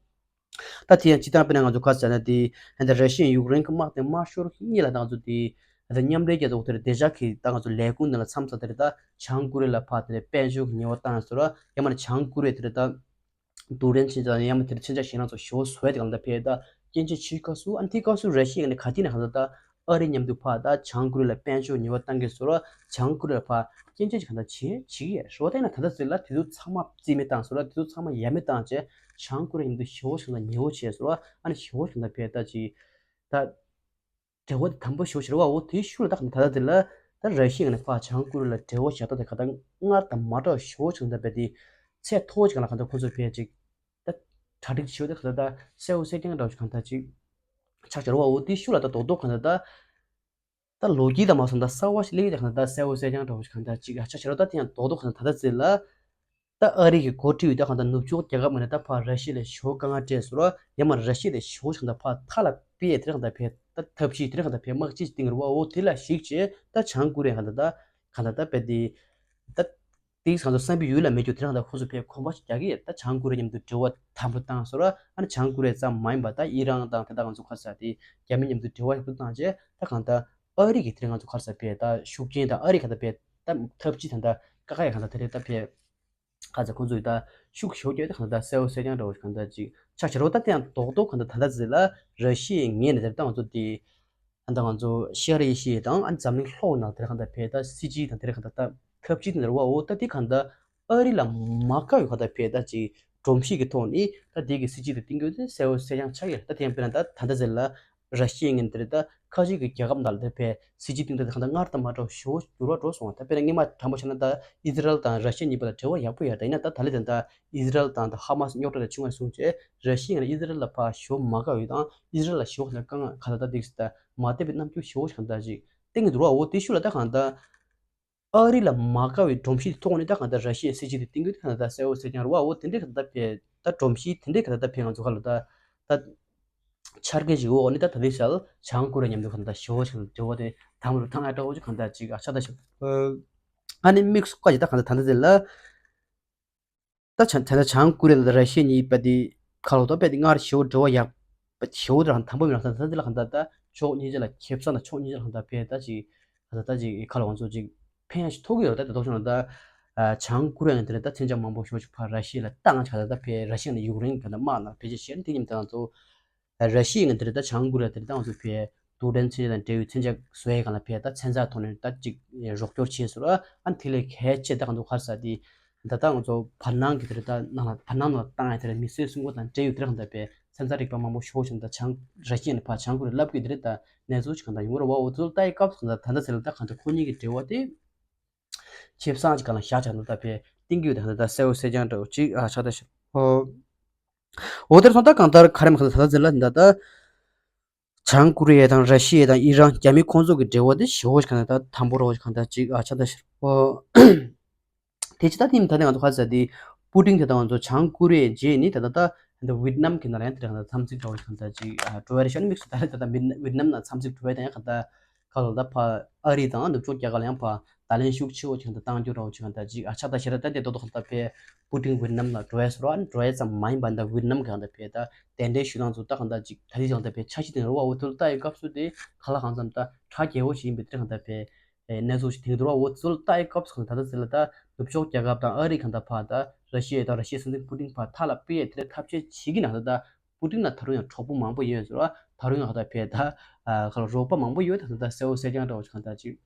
ད་དེ་ཡང་སྤྱི་བཏང་དཔེར་ན་ང་ཚོ་ཁ་ཟེར་ན་དེ་ད་ར་ཤི་ཡ་ཡུཀ་རེན་གྱི་དམག་དེ་མ་ཤོར་སྔོན་ལ་ད་ང་ཚོ་དེ་ད་མཉམ་འབྲེལ་རྒྱལ་ཚོགས་དེར་བདེ་འཇགས་ཀྱི་ད་ང་ཚོ་ལས་ཁུངས་ནང་ལ་མཚམས་ཚ་དེར་ད་བྱང་ཀོ་རི་ཡ་ལ་ཕར་དེར་དཔལ་འབྱོར་གྱི་ཉེས་པ་བཏང་ཡོད་ཟེར་བ། ཡང་མིན་ན་བྱང་ཀོ་རི་ཡ་དེར་ད་རྡུལ་ཕྲན་ཕྱིན་ཙང་ཡང་མིན་དེར་ཕྱིན་ཆ་ཞེད་སྣང་ཚོ་ཞེ་པོ་བཟོ་ཡ་དེ་གང་ལྟར་ཕེ་ད་སྐྱོན་ཆ་ཆེ་སྐབས་སུ་ཨ་ནི་དེ་སྐབས་སུ་ར་ཤི་ཡ་ནས་ག་དུས་ནས་གང་ལྟར་ད་ཨ་རི་མཉམ་དུ་ཕར་ད་བྱང་ཀོ་རི་ཡ་ལ་དཔལ་འབྱོར་ཉེས་པ་བཏང་གི་ཟེར་བ། བྱང་ཀོ་རི་ཡ་ལ་ཕར་སྐྱོན་ཆ་ཅིག་གང་ལྟར་བྱེད་བྱེད་ཀྱི་ཡོད་རེད་བ། ད་ཡིན་ན་ད་ལྟ་ཚོད་ལ་དེ་ཚོ་ཚང་མ་རྩིས་མེད་བཏང་ཟེར་བ། དེ་ཚོ་ཚང་མ་ཡ་མེད་བཏང་བྱས་བྱང་ཀོ་རི་ཡ་མཉམ་དུ་ཞེ་པོ་ཞིག་ལ་ཉེ་བོ་བྱས་ཟེར་བ། ཨ་ནི་ཞེ་པོ་ཞིག་ལ་ཕེ་ད་ཅིག་ད་འབྲེལ་བ་དེ་དམ་པོ་ཞེ་པོ་ཞིག་རེད་བ། འོ་དེའི་ཤུལ་ལ་ད་གང་ལྟར་ད་ལྟ་དེ་ལ་ད་ར་ཤི་ཡ་ནས་ཕར་བྱང་ཀོ་རི་ཡ་ལ་འབྲེལ་བ་བཞག་སྟངས་དེ་ག་ད་སྔར་དང་མ་འདྲ་བ་ཞེ་པོ་ཞིག་ད་ཕེ་དེ་ཚད་མཐོ་བོ་ཅིག་ལ་གང་ལྟར་ཁོ་ཚོས་ཕེ་ཅིག་ད་གྲ་སྒྲིག་བྱེད་དེ་ག་ད་ད་གསལ་པོ་གསལ་རྐྱང་འདྲ་བོ་ཞིག་གང་ལྟར་ཅིག་ཆགས་ཀྱི་རེད་བ། འོ་དེའི་ཤུལ་ལ་ད་རྡོག་རྡོག་གང་ལྟར་ད། ད་ལོ་རྒྱུས་དང་མ་སོང་ད་གསར་བ་ཞིག་སླེབས་ཡོད་དེ་གང་ལྟར་གསལ་པོ་གསལ་རྐྱང་འདྲ་བོ་ཞིག་གང་ལྟར་ཅིག་ཨ་ཆ་ཕྱིར་བ། ད་དེ་ཡང་རྡོག་རྡོག་གང་ལྟར་ད་ལྟ་ཚེ་ལ་ད་ཨ་རི་གི་འགོ་ཁྲིད་ཡོད་ད་གང་ལྟར་ནུབ་ཕྱོགས་རྒྱལ་ཁབ་མ་ནས་ད་ཕར་ར་ཤི་ཡ་ལ་ཞེ་པོ་དཀའ་ངལ་སྤྲད་ཟེར་བ། ཡང་མ་ར་ཤི་ཡ་ལ་ཞེ་པོ་ཞིག་གང་ལྟར་ཕར་མཐའ་ལ་སྤེལ་ཡ་དེ་གང་ལྟར་ཕེ་ད་ཐབས་ཤེས་དེ་གང་ལྟར་ཕེ་དམག་སྤྱི་ཞིག་བཏིང་རེད་བ། འོ་དེ་ལ་གཞིགས་བྱས་ད་བྱང་ཀོ་རི་ཡ་གང་ལྟར་ད་གང་ལྟར་ད་ཕེ་དེ་ད། དེ་ང་ཚོ་བསམ་པའི་ཡུལ་ལ་མེད་རྒྱུ་དེ་རང་ད་ཁོ་ཚོ་ཕའི་གོམ་པ་ཞིག་རྒྱག་གི་ཡོད། ད་བྱང་ཀོ་རི་ཡ་མཉམ་དུ་འབྲེལ་བ་དམ་པོ་བཏང་སོང་ར། ཨ་ནི་བྱང་ཀོ་རི་ཡ་ཙམ་མ་ཡིན་པ་ད་ཨི་རན་དང་དེ་དག་ང་ཚོ་ཁ་ས་དེ་རྒྱ་མི་མཉམ་དུ་འབྲེལ་བ་ཞིག་བཏང་རྗེས་ད་གང་ལྟར་ཨ་རི་གི་དེ་རིང་ང་ཚོ་ཁ་ས་ཕའི་ད་ཤུགས་རྐྱེན་དང་ཨ་རི་ག་ད་ཕའི་ད་ཐབས་ཇུས་ད་ད་ཀ་ཁ་ཡ་གང་ལྟར་དེ་རིང་ད་ཕའི་ཁ་ས་ཁོ་ཚོ་ཡི་ད་ཤུགས་ཤོག་རྒྱག་ད་གང་ལྟར་གསལ་བོ་གསལ་རྐྱང་འདྲ་བོ་ཞིག་གང་ལྟར་ཅིག་ཆགས་ཆེ་རོ། ད་དེ་ཡང་རྡོག་རྡོག་གང་ལྟར་ད་ད་ཟེར་ལ་ར་ཤི་ཡའི་ངོས་ནས་དེ་ད་ང་ཚོ་དེ། ཨ་ད་ང་ཚོ་ཤར་ཨེ་ཤི་ཡ་དང་ཨ་འཛམ་གླིང་ལྷོ་ནང་དེར་གང་ལྟར་ཕེ་ད་སྲིད་ཇུས་དང་དེར་གང་ལྟར་ད་ཐབས་ཇུས་དེ་འདྲ་བ་འོ་ད་དེ་གང་ལྟར་ཨ་རི་ལ་མ་དགའ་བའི་གང་ལྟར་ཕེ་ད་ཅིག་སྒྲོམ་གཞི་གི་ཐོག་ནས་ད་དེ་གི་སྲིད་ཇུས་དེ་བཏིང་དགོས་དེ་གསལ་བོ་གསལ་རྐྱང་ཆགས་ཡོད། ད་དེ་ཡང་དཔེར་ན་ད་ད་ལྟ་ཟེར་ལ་ར་ཤི་ཡའི་ངན་དེར་ད་ཁ་ཅིག་གི་རྒྱལ་ཁབ་ནང་ལ་ད་ཕེ་སྲིད་ཇུས་བཏིང་ད་དེ་གང་ལྟར་སྔར་དང་མ་འདྲ་བ་ཞེ་པོ་འགྱུར་བ་འགྲོ་སོང་བ། ད་དཔེར་ན་སྔོན་མ་དྲང་པོ་བྱས་ན་ད་ཨི་ཟི་རལ་དང་ར་ཤི་ཡ་གཉིས་བར་ལ་འབྲེལ་བ་ཡག་པོ་ཡོད། ད་ཡིན་ན་ད་ད་ལྟ་དེ་ད་ཨི་ཟི་རལ་དང་ད་ཧ་མ་སི་རྙོག་དྲ་ལ་བྱུང་བ་སོང་རྗེས་ར་ཤི་ཡ་ངན་ཨི་ཟི་རལ་ལ་ཕར་ཞེ་པོ་མ་དགའ་བའི་དང་ཨི་ཟི་རལ་ལ་ཞེ་པོ་གང་ལྟར་དཀའ་ངལ་གང་ལྟར་ད་དེ་གི་ད། མ་བདེ་བའི་རྣམ་འགྱུར་ཞེ་པོ་ཞིག་གང་ལྟར་ཅིག་བསྟན་གྱི་འདུག་བ། འོ་དེ་ཤུགས་ལ་ད་གང་ལྟར་ཨ་རི་ལ་མ་དགའ་བའི་སྒྲོམ་གཞི་དེ་ཐོག་ནས་ད་གང་ལྟར་ར་ཤི་ཡའི་སྲིད་ཇུས་དེ་བཏིང་དགོས་དེ་གང་ལྟར་གསལ་བོ་གསལ་རྐྱང་རེད་བ། འོ་དེ་འདྲའི་གང་ལྟར་ཕེ་ད་སྒྲོམ་གཞི་དེ་འདྲའི་གང་ལྟར་ཕེ་ང་ཚོ་ག་ལ་ད་ད་ཆ་རྐྱེན་ཞིག་འོ་ནི་ད་ད་ལྟའི་ཞལ་བྱང་ཀོ་རི་ཡ་མཉམ་དུ་གང་ལྟར་ཞེ་པོ་ཞིག་འབྲེལ་བ་དེ་དམ་རུ་ཐང་ཨ་འདྲ་བོ་ཅིག་གང་ལྟར་ཅིག་ཨ་ཆ་ད་ཞིག་ཨ་ནི་དམིགས་སུ་བཀར་ཅིག་ད་གང་ལྟར་ད་ལྟ་དེ་ལ། ད་བྱང་ད་ལྟ་བྱང་ཀོ་རི་ཡ་དང་ར་ཤི་ཡ་གཉིས་པ་དེ་ཁ་ལོ་ད་དཔེ་དེ་སྔར་ཞེ་པོ་འབྲེལ་བ་ཡག་པ་ཞེ་པོ་དེ་རང་དམ་པོ་མི་རང་ད་ད་དེ་ལ་གང་ལྟར་ད་ཕྱོགས་གཉིས་ཆ་ལ་ཁེ་བཟང་དང་ཕྱོགས་གཉིས་ཆ་ལ་གང་ལྟར་ཕེ་ད་ཅིག་ད་ད་ཅིག་ཁ་ལོ་ང་ཚོ་ཅིག་ཕན་ཡག་ཞིག་ཐོགས་ཀྱི་ཡོད། ད་དེ་ཐོག་བྱུང་ན་ད་བྱང་ཀོ་རི་ཡ་ནས་དེ་ལ་ད་མཚོན་ཆ་མང་པོ་ཞེ་པོ་ཅིག་ཕར་ར་ཤི་ཡ་ལ་བཏང་ཆ་ད་ད་ཕེ་ར་ཤི་ཡ་ནས་ཡུཀ་རེན་གང་ལྟར་དམག་ནང་ཕེ་ཆ་བཤད་ན་དེ་ཉིན་ད་ང་ཚོ། ར་ཤི་ཡ་ངན་དེ་རེད། ད་བྱང་ཀོ་རི་ཡ་དེ་རེད། ད་ང་ཚོ་ཕེ་རྡུལ་ཕྲན་མཚོན་ཆ་དང་འབྲེལ་བའི་མཚོན་ཆ་བཟོ་ཡས་སྒང་ལ་ཕེ་ད་མཚན་རྩ་ཐོག་ནས་ད་ཅིག་རོགས་སྐྱོར་བྱས་སོང་ར། ཨ་ནི་དེ་ལས་གལ་ཆེ་ད་ང་ཚོ་ག་རེ་ཟེར་དེ་ད་ད་ང་ཚོ་བར་སྣང་གི་དེ་རེད། ད་ནང་ལ་བར་སྣང་ནང་ལ་བཏང་ཡས་དེ་རེད། མི་གསོད་སྲུང་འཁོར་དང་འབྲེལ་ཡོད་དེ་རེད། གང་ལྟར་ཕེ་མཚན་རྩ་རིག་པ་མང་པོ་ཞེ་པོ་ཅིག་ད་བྱང་ར་ཤི་ཡ་ནས་ཕར་བྱང་ཀོ་རི་ཡ་ལབ་གི་དེ་རེད། ད་གནས་ཚུལ་ཅིག་གང་ལྟར་ཡོང་གི་རེད་བ། འོ་ཚོ་ལྟ་ཡས་སྐབས་སུ་གང་ལྟར་ད་ལྟ་ཟེར་ལ་ད་གང་ལྟར་ཁོ་གཉིས་ཀྱི་འབྲེལ་བ་དེ་ཁེ་བཟང་ཅིག་གང་ལ་བཞག་ཆགས་འདུག་ད་ཕེ་ཏིང་གི་ཡོད་དེ་གང་ལྟར་ད་གསལ་བོ་གསལ་རྐྱང་འདྲ་བོ་ཅིག་ཨ་ཆགས་ད་ཤག་འོ། འོ་དེར་སོང་ད་གང་ལྟར་ག་རེ་མ་གང་ལྟར་ད་ལྟ་ཟེར་ལ་འདི་ད་ལྟ། བྱང་ཀོ་རི་ཡ་དང་ར་ཤི་ཡ་དང་ཨི་རན་རྒྱ་མི་ཁོང་ཚོ་གི་འབྲེལ་བ་དེ་ཞེ་པོ་ཞིག་གང་ལྟར་ད་དམ་པོ་རོ་ཞིག་གང་ལྟར་ཅིག་ཨ་ཆགས་ད་ཤག་འོ། དེ་ཅི་ད་དེ་ཡིན་ད་ནི་ང་ཚོ་ཁ་ཟེར་དེ་པུ་ཏིན་དེ་དང་ང་ཚོ་བྱང་ཀོ་རི་ཡའི་རྗེས་ནི་ད་ལྟ་ད་ད་ཝི་ཏི་ནམ་གི་ནང་ལ་ཡང་དེ་རིང་ད་འཚམས་གཟིགས་འདྲ་བོ་ཞིག་གང་ལྟར་ཅིག་ཨ་འགྲོ་བ་རེ་ཤ་ནི་དམིགས་སུ་ད་རེས་ད་ལྟ་ཝི་ཏི་ནམ་ནང་འཚམས་གཟིགས་འགྲོ་བ་དང་ཡང་གང་ལྟར། ག་ལ་ད་ཕ་ཨ་རི་དང་ནུབ་ཕྱོགས་རྒྱ་གར་ལ་ཡང་ཕ་ད་ལན་ཤུགས་ཆེ་བོ་ཅིག་ད་བཏང་རྒྱུ་འདྲ་བོ་ཅིག་ད་ཅིག་ཨ་ཆགས་ད་ཤེས་ར། ད་དེ་ཏོག་ཏོག་ད་ཕེ་པུ་ཏིན་ཝི་ཏི་ནམ་ལ་འགྲོ་ཡ་སོ་ར། ཨ་ནི་འགྲོ་ཡ་ཙམ་མ་ཡིན་པ་ད་ཝི་ཏི་ནམ་གི་ད་ཕེ་ད་གདན་འདྲེན་ཞུ་སྟངས་ཚོ་ད་གང་ད་ཅིག་ད་ཅིག་ཀྱང་ད་ཕེ་འཆར་གཞི་དེ་རུ་བ་འོ་ཐུལ་ལྟ་ཡི་སྐབས་སུ་དེ་ག་ལ་གང་ཙམ་ད་གྲ་རྒྱས་བོ་ཞིག་ཡིན་པའི་དེ་གང་ད་ཕེ་གནས་ཚུལ་ཞིག་དེ་རུ་བ་འོ་ཐུལ་ལྟ་ཡི་སྐབས་སུ་གང་ད་ད་ཟེར་ལ་ད་ནུབ་ཕྱོགས་རྒྱལ་ཁབ་དང་ཨ་རི་གང་ད་ཕ་ད་ར་ཤི་ཡ་དང་ར་ཤི་ཡའི་སྲིད་འཛིན་པུ་ཏིན་ཕ་ཐ་ལ་པེ་ཡ་དེ་ཐབས་ཤེས་བྱེད་ཀྱི་ན་ད་ད། པུ་ཏིན་ལ་ད་རུང་ཡང་གྲོགས་པོ་མང་པོ་ཡོད་ཟེར་བ། ད་རུང་ཡང་ད་ཕེ་ད་ཨ་ག་ལ་རོགས་པ་མང་པོ་ཡོད། ད་ད་གསལ་བོ་གསལ་རྐྱང་འདྲ་བོ་ཞིག་གང་ལྟར་ཅིག་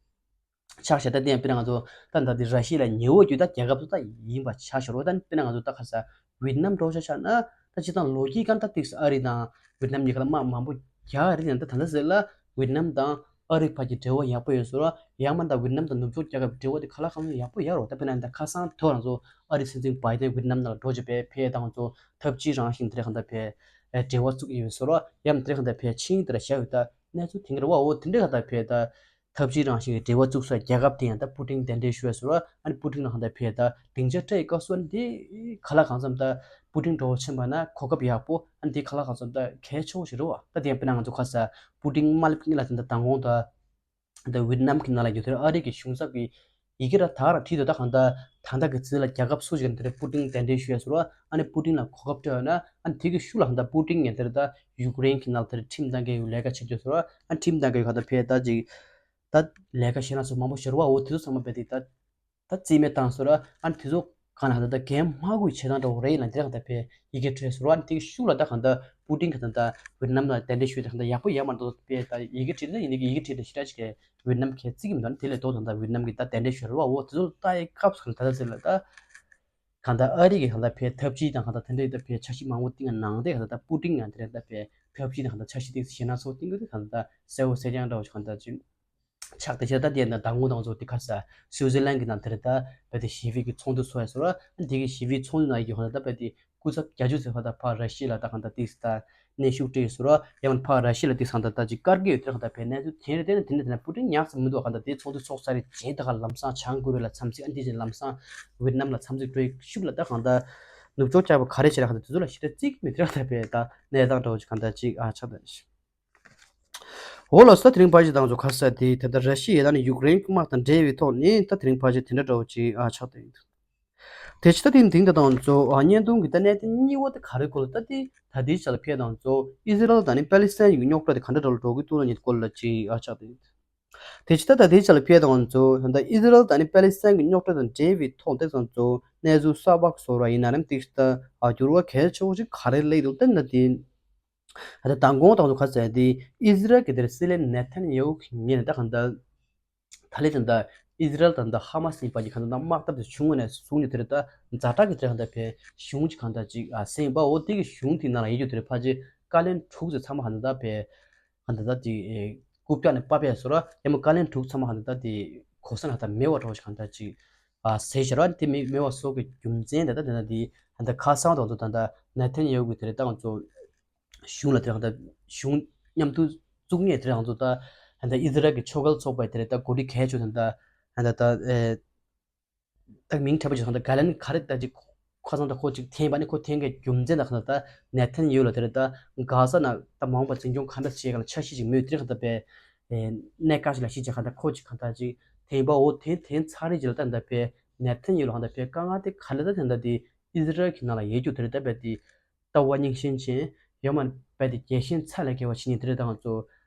ཆགས་ཤག་ད་དེ་ཡང་དཔེར་ན་ང་ཚོ་ད་ད་དེ་ར་ཤི་ཡ་ལ་ཉེ་བོ་བརྒྱུད་ད་རྒྱལ་ཁབ་ཚོ་ད་ཡིན་པ་ཆགས་ཤག་རོ། ད་དཔེར་ན་ང་ཚོ་ད་ག་ས་ཝི་ཏི་ནམ་འགྲོ་ཤག་ཆགས་ན་ད་སྤྱི་བཏང་ལོ་རྒྱུས་སྒང་ད་ཏིག་ཨ་རི་དང་ཝི་ཏི་ནམ་གཉིས་ཀ་ལ་དམག་མང་པོ་རྒྱག་རེད། ཡང་ད་ད་ད་ཟེར་ལ་ཝི་ཏི་ནམ་དང་ཨ་རི་བར་གྱི་འབྲེལ་བ་ཡག་པོ་ཡོད་ཟེར་བ། ཡང་མ་ད་ཝི་ཏི་ནམ་དང་ནུབ་ཕྱོགས་རྒྱལ་ཁབ་འབྲེལ་བ་དེ་ག་ལ་གང་ཡག་པོ་ཡོད་རོ། ད་དཔེར་ན་ད་ཁ་སང་དེ་ང་ཚོ་ཨ་རི་སྲིད་འཛིན་བྷའི་ཏན་ཝི་ཏི་ནམ་ནང་ལ་འགྲོ་བྱས་པའི་ཕེ་ད་ང་ཚོ་ཐབས་ཇུས་རང་བཞིན་དེ་རེད་གང་ད་ཕེ། ཨེ་འབྲེལ་བ་བཙུགས་ཡོད་ཟེར་བ། ཡང་དེ་རེད་གང་ད་ཕེ་ཆིངས་དེ་ར་བཞག་ཡོད། ད་གནས་ཚུལ་དེང་གི་རེད་བ། འོ་དེ་འདྲས་གང་ད་ཕེ་ད་ཐབས་ཇུས་རང་བཞིན་གྱི་འབྲེལ་བ་བཙུགས་སོ། རྒྱལ་ཁབ་དེ་ཡང་ད་པུ་ཏིན་གདན་འདྲེན་ཞུ་ཡ་ཟེར་བ། ཨ་ནི་པུ་ཏིན་ལ་གང་ད་ཕེ་ད་སྡིངས་ཆ་སྤྲད་ཡི་སྐབས་སུ་ཨ་ནི་དེ་ག་ལ་གང་འཚམ་ད་པུ་ཏིན་འགྲོ་བ་ཕྱིན་པ་ན་གོ་སྐབས་ཡག་པོ། ཨ་ནི་དེ་ག་ལ་གང་འཚམ་ད་གལ་ཆེ་བོ་ཞིག་རེད་བ། ད་དེ་ཡང་དཔེར་ན་ང་ཚོ་ཁ་ས་པུ་ཏིན་དམག་ལེབ་གཉིས་ལ་དེ་འདྲ་མདང་དགོང་ད། ད་ཝི་ཏི་ནམ་གྱི་ནང་ལ་ཡོད་དེར་ཨ་རི་གི་གཞུང་ཚབ་ཀྱི་ཡི་གེ་ར་ད་ར་བྲིས་འདུག་ད་གང་ལྟར་ད་ལྟ་གི་ཚུལ་ལ་རྒྱལ་ཁབ་སུ་ཞིག་ལ་དེར་པུ་ཏིན་གདན་འདྲེན་ཞུ་ཡ་ཟེར་བ། ཨ་ནི་པུ་ཏིན་ལ་གོ་སྐབས་སྤྲད་ཡོད་ན་ཨ་ནི་དེ་གི་ཤུགས་ལ་གང་ལྟར་པུ་ཏིན་ངས་དེར་ད་ཡུཀ་རེན་གྱི་ནང་དེར་ཁྲིམས་གཏང་མཁན་ཡོད་ལས་ཀ་བྱེད་རྒྱུ་ཟེར་བ། ཨ་ནི་ཁྲིམས་གཏང་མཁན་ཡོད་གང་ལྟར་ཕེ་ད་ཅིག་ད་ལས་ཀ་བྱེད་ན་ཚོ་མང་པོ་ཤོར་བ། འོ་དེ་ཚོ་ཚང་མ་བེད་དེ་ད་ད་རྩིས་མེད་བཏང་ཟེར་བ། ཨ་ནི་དེ་ཚོ་གང་ལ་ད་ལྟ་འགན་མ་དགོས་བྱེད་སྟངས་འདྲ་བོ་རེད་ཡིན་ལ་དེ་ར་གང་ལྟར་ཕེ་ཡི་གེ་འཕྲོད་ཟེར་བ། ཨ་ནི་དེ་གི་ཤུགས་ལ་ད་གང་ལྟར་པུ་ཏིན་གང་ལྟར་ཝི་ཏི་ནམ་ལ་གདན་འདྲེན་ཞུས་ཏེ་གང་ལྟར་ཡག་པོ་ཡོད་མ་འདུག་པས། ད་ཡི་གེ་བྲིས་ན་ཡིན་གྱི་ཡི་གེ་བྲིས་ཏེ་ཞེ་དྲག་ཅིག་གི་ཝི་ཏི་ནམ་གས་བརྩི་གི་མི་འདུག་ཨ་ནི་དེ་ལས་ལྡོག་ད་ལྟ་ཝི་ཏི་ནམ་གྱི་ད་གདན་འདྲེན་ཞུས་རེད་བ། འོ་དེ་ཚོ་ལ་ལྟ་ཡི་སྐབས་སུ་གང་ལྟར་ད་ལྟ་ཟེར་ལ་ད་གང་ལྟར་ཨ་རི་གི་གང་ལྟར་ཕེ་ཐབས་ཇུས་དང་གང་ལྟར་དེ་འདྲའི་ད་ཕེ་འཆར་གཞི་མང་པོ་བཏིང་ནང་དེ་གང་ལྟར་ད་པུ་ཏིན་ཡང་དེ་འདྲའི་ད་ཕེ་ཐབས་ཇུས་དང་གང་ལྟར་འཆར་གཞི་བཏིང་ཞེ་ན་ཚོ་བཏིང་དགོས་དེ་གང་ལྟར་ད་གསལ་བོ་གསལ་རྐྱང་འདྲ་བོ་ཞིག་གང་ལྟར་ཅིག་ཆགས་ཏེ་ཤ་ད་དེ་ན་ཟླ་ངོ་དང་ཚོ་དེ་ཁ་ས་སུའུ་ཛི་ལན་གྱི་ནང་དེར་ད་བོད་དེ་ཞི་བའི་གི་ཚོགས་འདུ་ཚོགས་ཡ་ཟེར་བ། དེ་གི་ཞི་བའི་ཚོགས་འདུ་ནང་ཡོད་ཧོ་ན་ད་བོད་དེ་སྐུ་ཚབ་བརྒྱད་ཅུ་ཚོད་ཁ་ད་ཕ་ར་ཤི་ཡ་ལ་ད་གང་ད་ཏིག་ས་ད་གནས་བཞུགས་སྤྲད་ཡོད་ཟེར་བ། ཡང་ཕ་ར་ཤི་ཡ་ལ་ཏིག་ས་ད་ད་ཅིག་བཀར་གི་ཡོད་དེ་གང་ད་བོད་གནས་ཚུལ་དེ་རེད། དེ་ནས་དེ་ནས་དེ་ནས་པུ་ཏིན་ཉག་ཙམ་མི་འདུག་གང་ད་དེ་ཚོགས་འདུ་ཚོགས་ས་རེད་བྱས་ད་ག་ལམ་སང་བྱང་ཀོ་རི་ཡ་ལ་འཚམས་གཟིགས་ཨ་འདི་ཅིག་ལམ་སང་ཝི་ཏི་ནམ་ལ་འཚམས་གཟིགས་སྤྲད་ཤུགས་ལ་ད་གང་ད་ནུབ་ཕྱོགས་ཆགས་པ་ག་རེ་བྱས་ར་གང་ད་དེ་ཚོ་ལ་ཞི་བདེ་བརྩི་གི་མི་དེ་ར་ད་བོད་ད་གནས་སྟངས་འདྲ་བོ་ཅིག་གང་ད་ཅིག་ཨ་ཆགས་ད་ཤི། འོ་ལགས་སོ། ད་དེ་རིང་ཕལ་ཆེར་ད་ང་ཚོ་ཁ་ས་དེ་ད་ལྟ་ར་ཤི་ཡ་དང་ནི་ཡུཀ་རེན་དམག་དང་འབྲེལ་བའི་ཐོག་ནས་ད་དེ་རིང་ཕལ་ཆེར་དེ་འདྲ་འདྲ་བོ་ཅིག་ཨ་ཆགས་བསྡད་ཡོད། དེ་ཕྱི་ད་དེ་དེང་ད་དང་ཚོ་ཨ་བརྙན་ཐུང་གི་ད་གནད་དོན་གཉིས་པ་དེ་ག་རེ་སྐོར་ལ་ད་དེ་ད་དེའི་ཆ་ལ་ཕེབས་དང་ཚོ་ཨི་ཟི་རལ་དང་ནི་པ་ལི་སི་ཐན་གྱི་རྙོག་དྲ་དེ་ག་འདྲ་འདྲ་ལ་འགྲོ་གི་འདུག་ལ་ཉིད་སྐོར་ལ་ཅིག་ཨ་ཆགས་དེ། དེ་ཕྱི་ད་ད་དེའི་ཆ་ལ་ཕེབས་དང་ཚོ་ད་ཨི་ཟི་རལ་དང་ནི་པ་ལི་སི་ཐན་གྱི་རྙོག་དྲ་དང་འབྲེལ་བའི་ཐོག་དེ་ཙམ་ཚོ་གནས་ཚུལ་གསར་པ་བཟོ་ར་ཡིན་ན་རམ་དེ་ཕྱི་ད་ཨ་འགྱུར་བ་གལ་ཆེ་བོ་ཞིག་ག་རེ་སླེབས་འདུག་ད་ན་དེ། ད་མདང་དགོང་དང་ཚོ་ག་ཟེར་དེ་ཨི་ཟི་རལ་གྱི་དེར་སྲིད་བློན་ནེ་ཐན་ཡ་ཧུ་གི་ངོས་ནས་ད་གང་ལྟར། ད་ལས་ད་ལྟ་ཨི་ཟི་རལ་དང་ད་ཧ་མ་སི་གཉིས་བར་གྱི་གང་ལྟར་ད་དམག་འཐབ་དེ་བྱུང་བ་ནས་བཟུང་ནས་དེར་ད་ཛ་དྲག་གི་དེར་གང་ལྟར་བས་གཞུང་གཅིག་གང་ལྟར་ཅིག་ཨ་སེང་པ་འོ་དེ་གི་གཞུང་དེ་ནང་ལ་ཡོད་རྒྱུ་དེར་ཕལ་ཆེར་བཀའ་བློན་དྲུག་ཙམ་ཚང་མ་གང་ལྟར་ད་བས་གང་ལྟར་ད་དེ་རྐུབ་བཀྱག་ནས་ཕབ་པས་སོ་ར་ཡང་མ་བཀའ་བློན་དྲུག་ཚང་མ་གང་ལྟར་ད་དེ་གོ་ས་ནང་ད་མེད་པ་འགྲོ་ཞིག་གང་ལྟར་ཅིག་ཨ་ཟེར་ཞེས་ར་དེ་མེད་མེད་པ་སོགས་ཀྱི་རྒྱུ་མཚན་དེ་ད་དེ་ན་དེ་གང་ལྟར་ཁ་སང་དང་ཚོ་ད་ལྟ་ནེ་ཐན་ཡ་ཧུ་གི་དེར་ད་ང་ཚོ། གཞུང་ལ་དེ་རང་ད་གཞུང་མཉམ་དུ་བཙུགས་ནས་དེ་རང་ཚོ་ད་ད་ཨི་ཟི་རལ་གྱི་ཆོས་ཁ་ཚོགས་པའི་དེ་རེད་ད་འགོ་ཁྲིད་གལ་ཆེ་དང་ད་ད་ད་ཨེ་ད་མིང་འཁྲབ་པ་ཅིག་ད་ག་ལན་ག་རེ་ད་ཅིག་ཁ་སང་ད་ཁོ་ཅིག་འཐེན་པ་ནི་ཁོ་འཐེན་གྱི་རྒྱུ་མཚན་ད་ག་ད་ནེ་ཐན་ཡ་ཧུ་ལ་དེ་རེད་ད་གྷ་ས་ན་ད་མ་འོངས་པ་འཛིན་སྐྱོང་ག་འདྲ་བྱེད་ག་ལ་འཆར་གཞི་ཅིག་མོས་དེ་རེད་ག་ད་པའི་གནས་སྐབས་ཤིག་ལ་ཤི་ཅིག་ག་ད་ཁོ་ཅིག་ག་ད་ཅིག་འཐེན་པ་འོ་འཐེན་འཐེན་ཚར་རེད་ཅིག་ལ་ད་ད་པའི་ནེ་ཐན་ཡ་ཧུ་ལ་ག་ད་པའི་དཀའ་ངལ་དེ་ག་ལ་ད་དེ་ད་དེ་ཨི་ཟི་རལ་གྱི་ནང་ལ་ཡོད་རྒྱུ་དེ་རེད་ད་པའི་དེ། ལྟ་བ་རྙིང་ཞེན་ཅན། ཡང་མ་རྦད་དེ་རྒྱལ་ཞེན་ཚད་ལས་བརྒལ་བ་བྱེད་མཁན་དེ་འདྲ་ད་ང་ཚོ་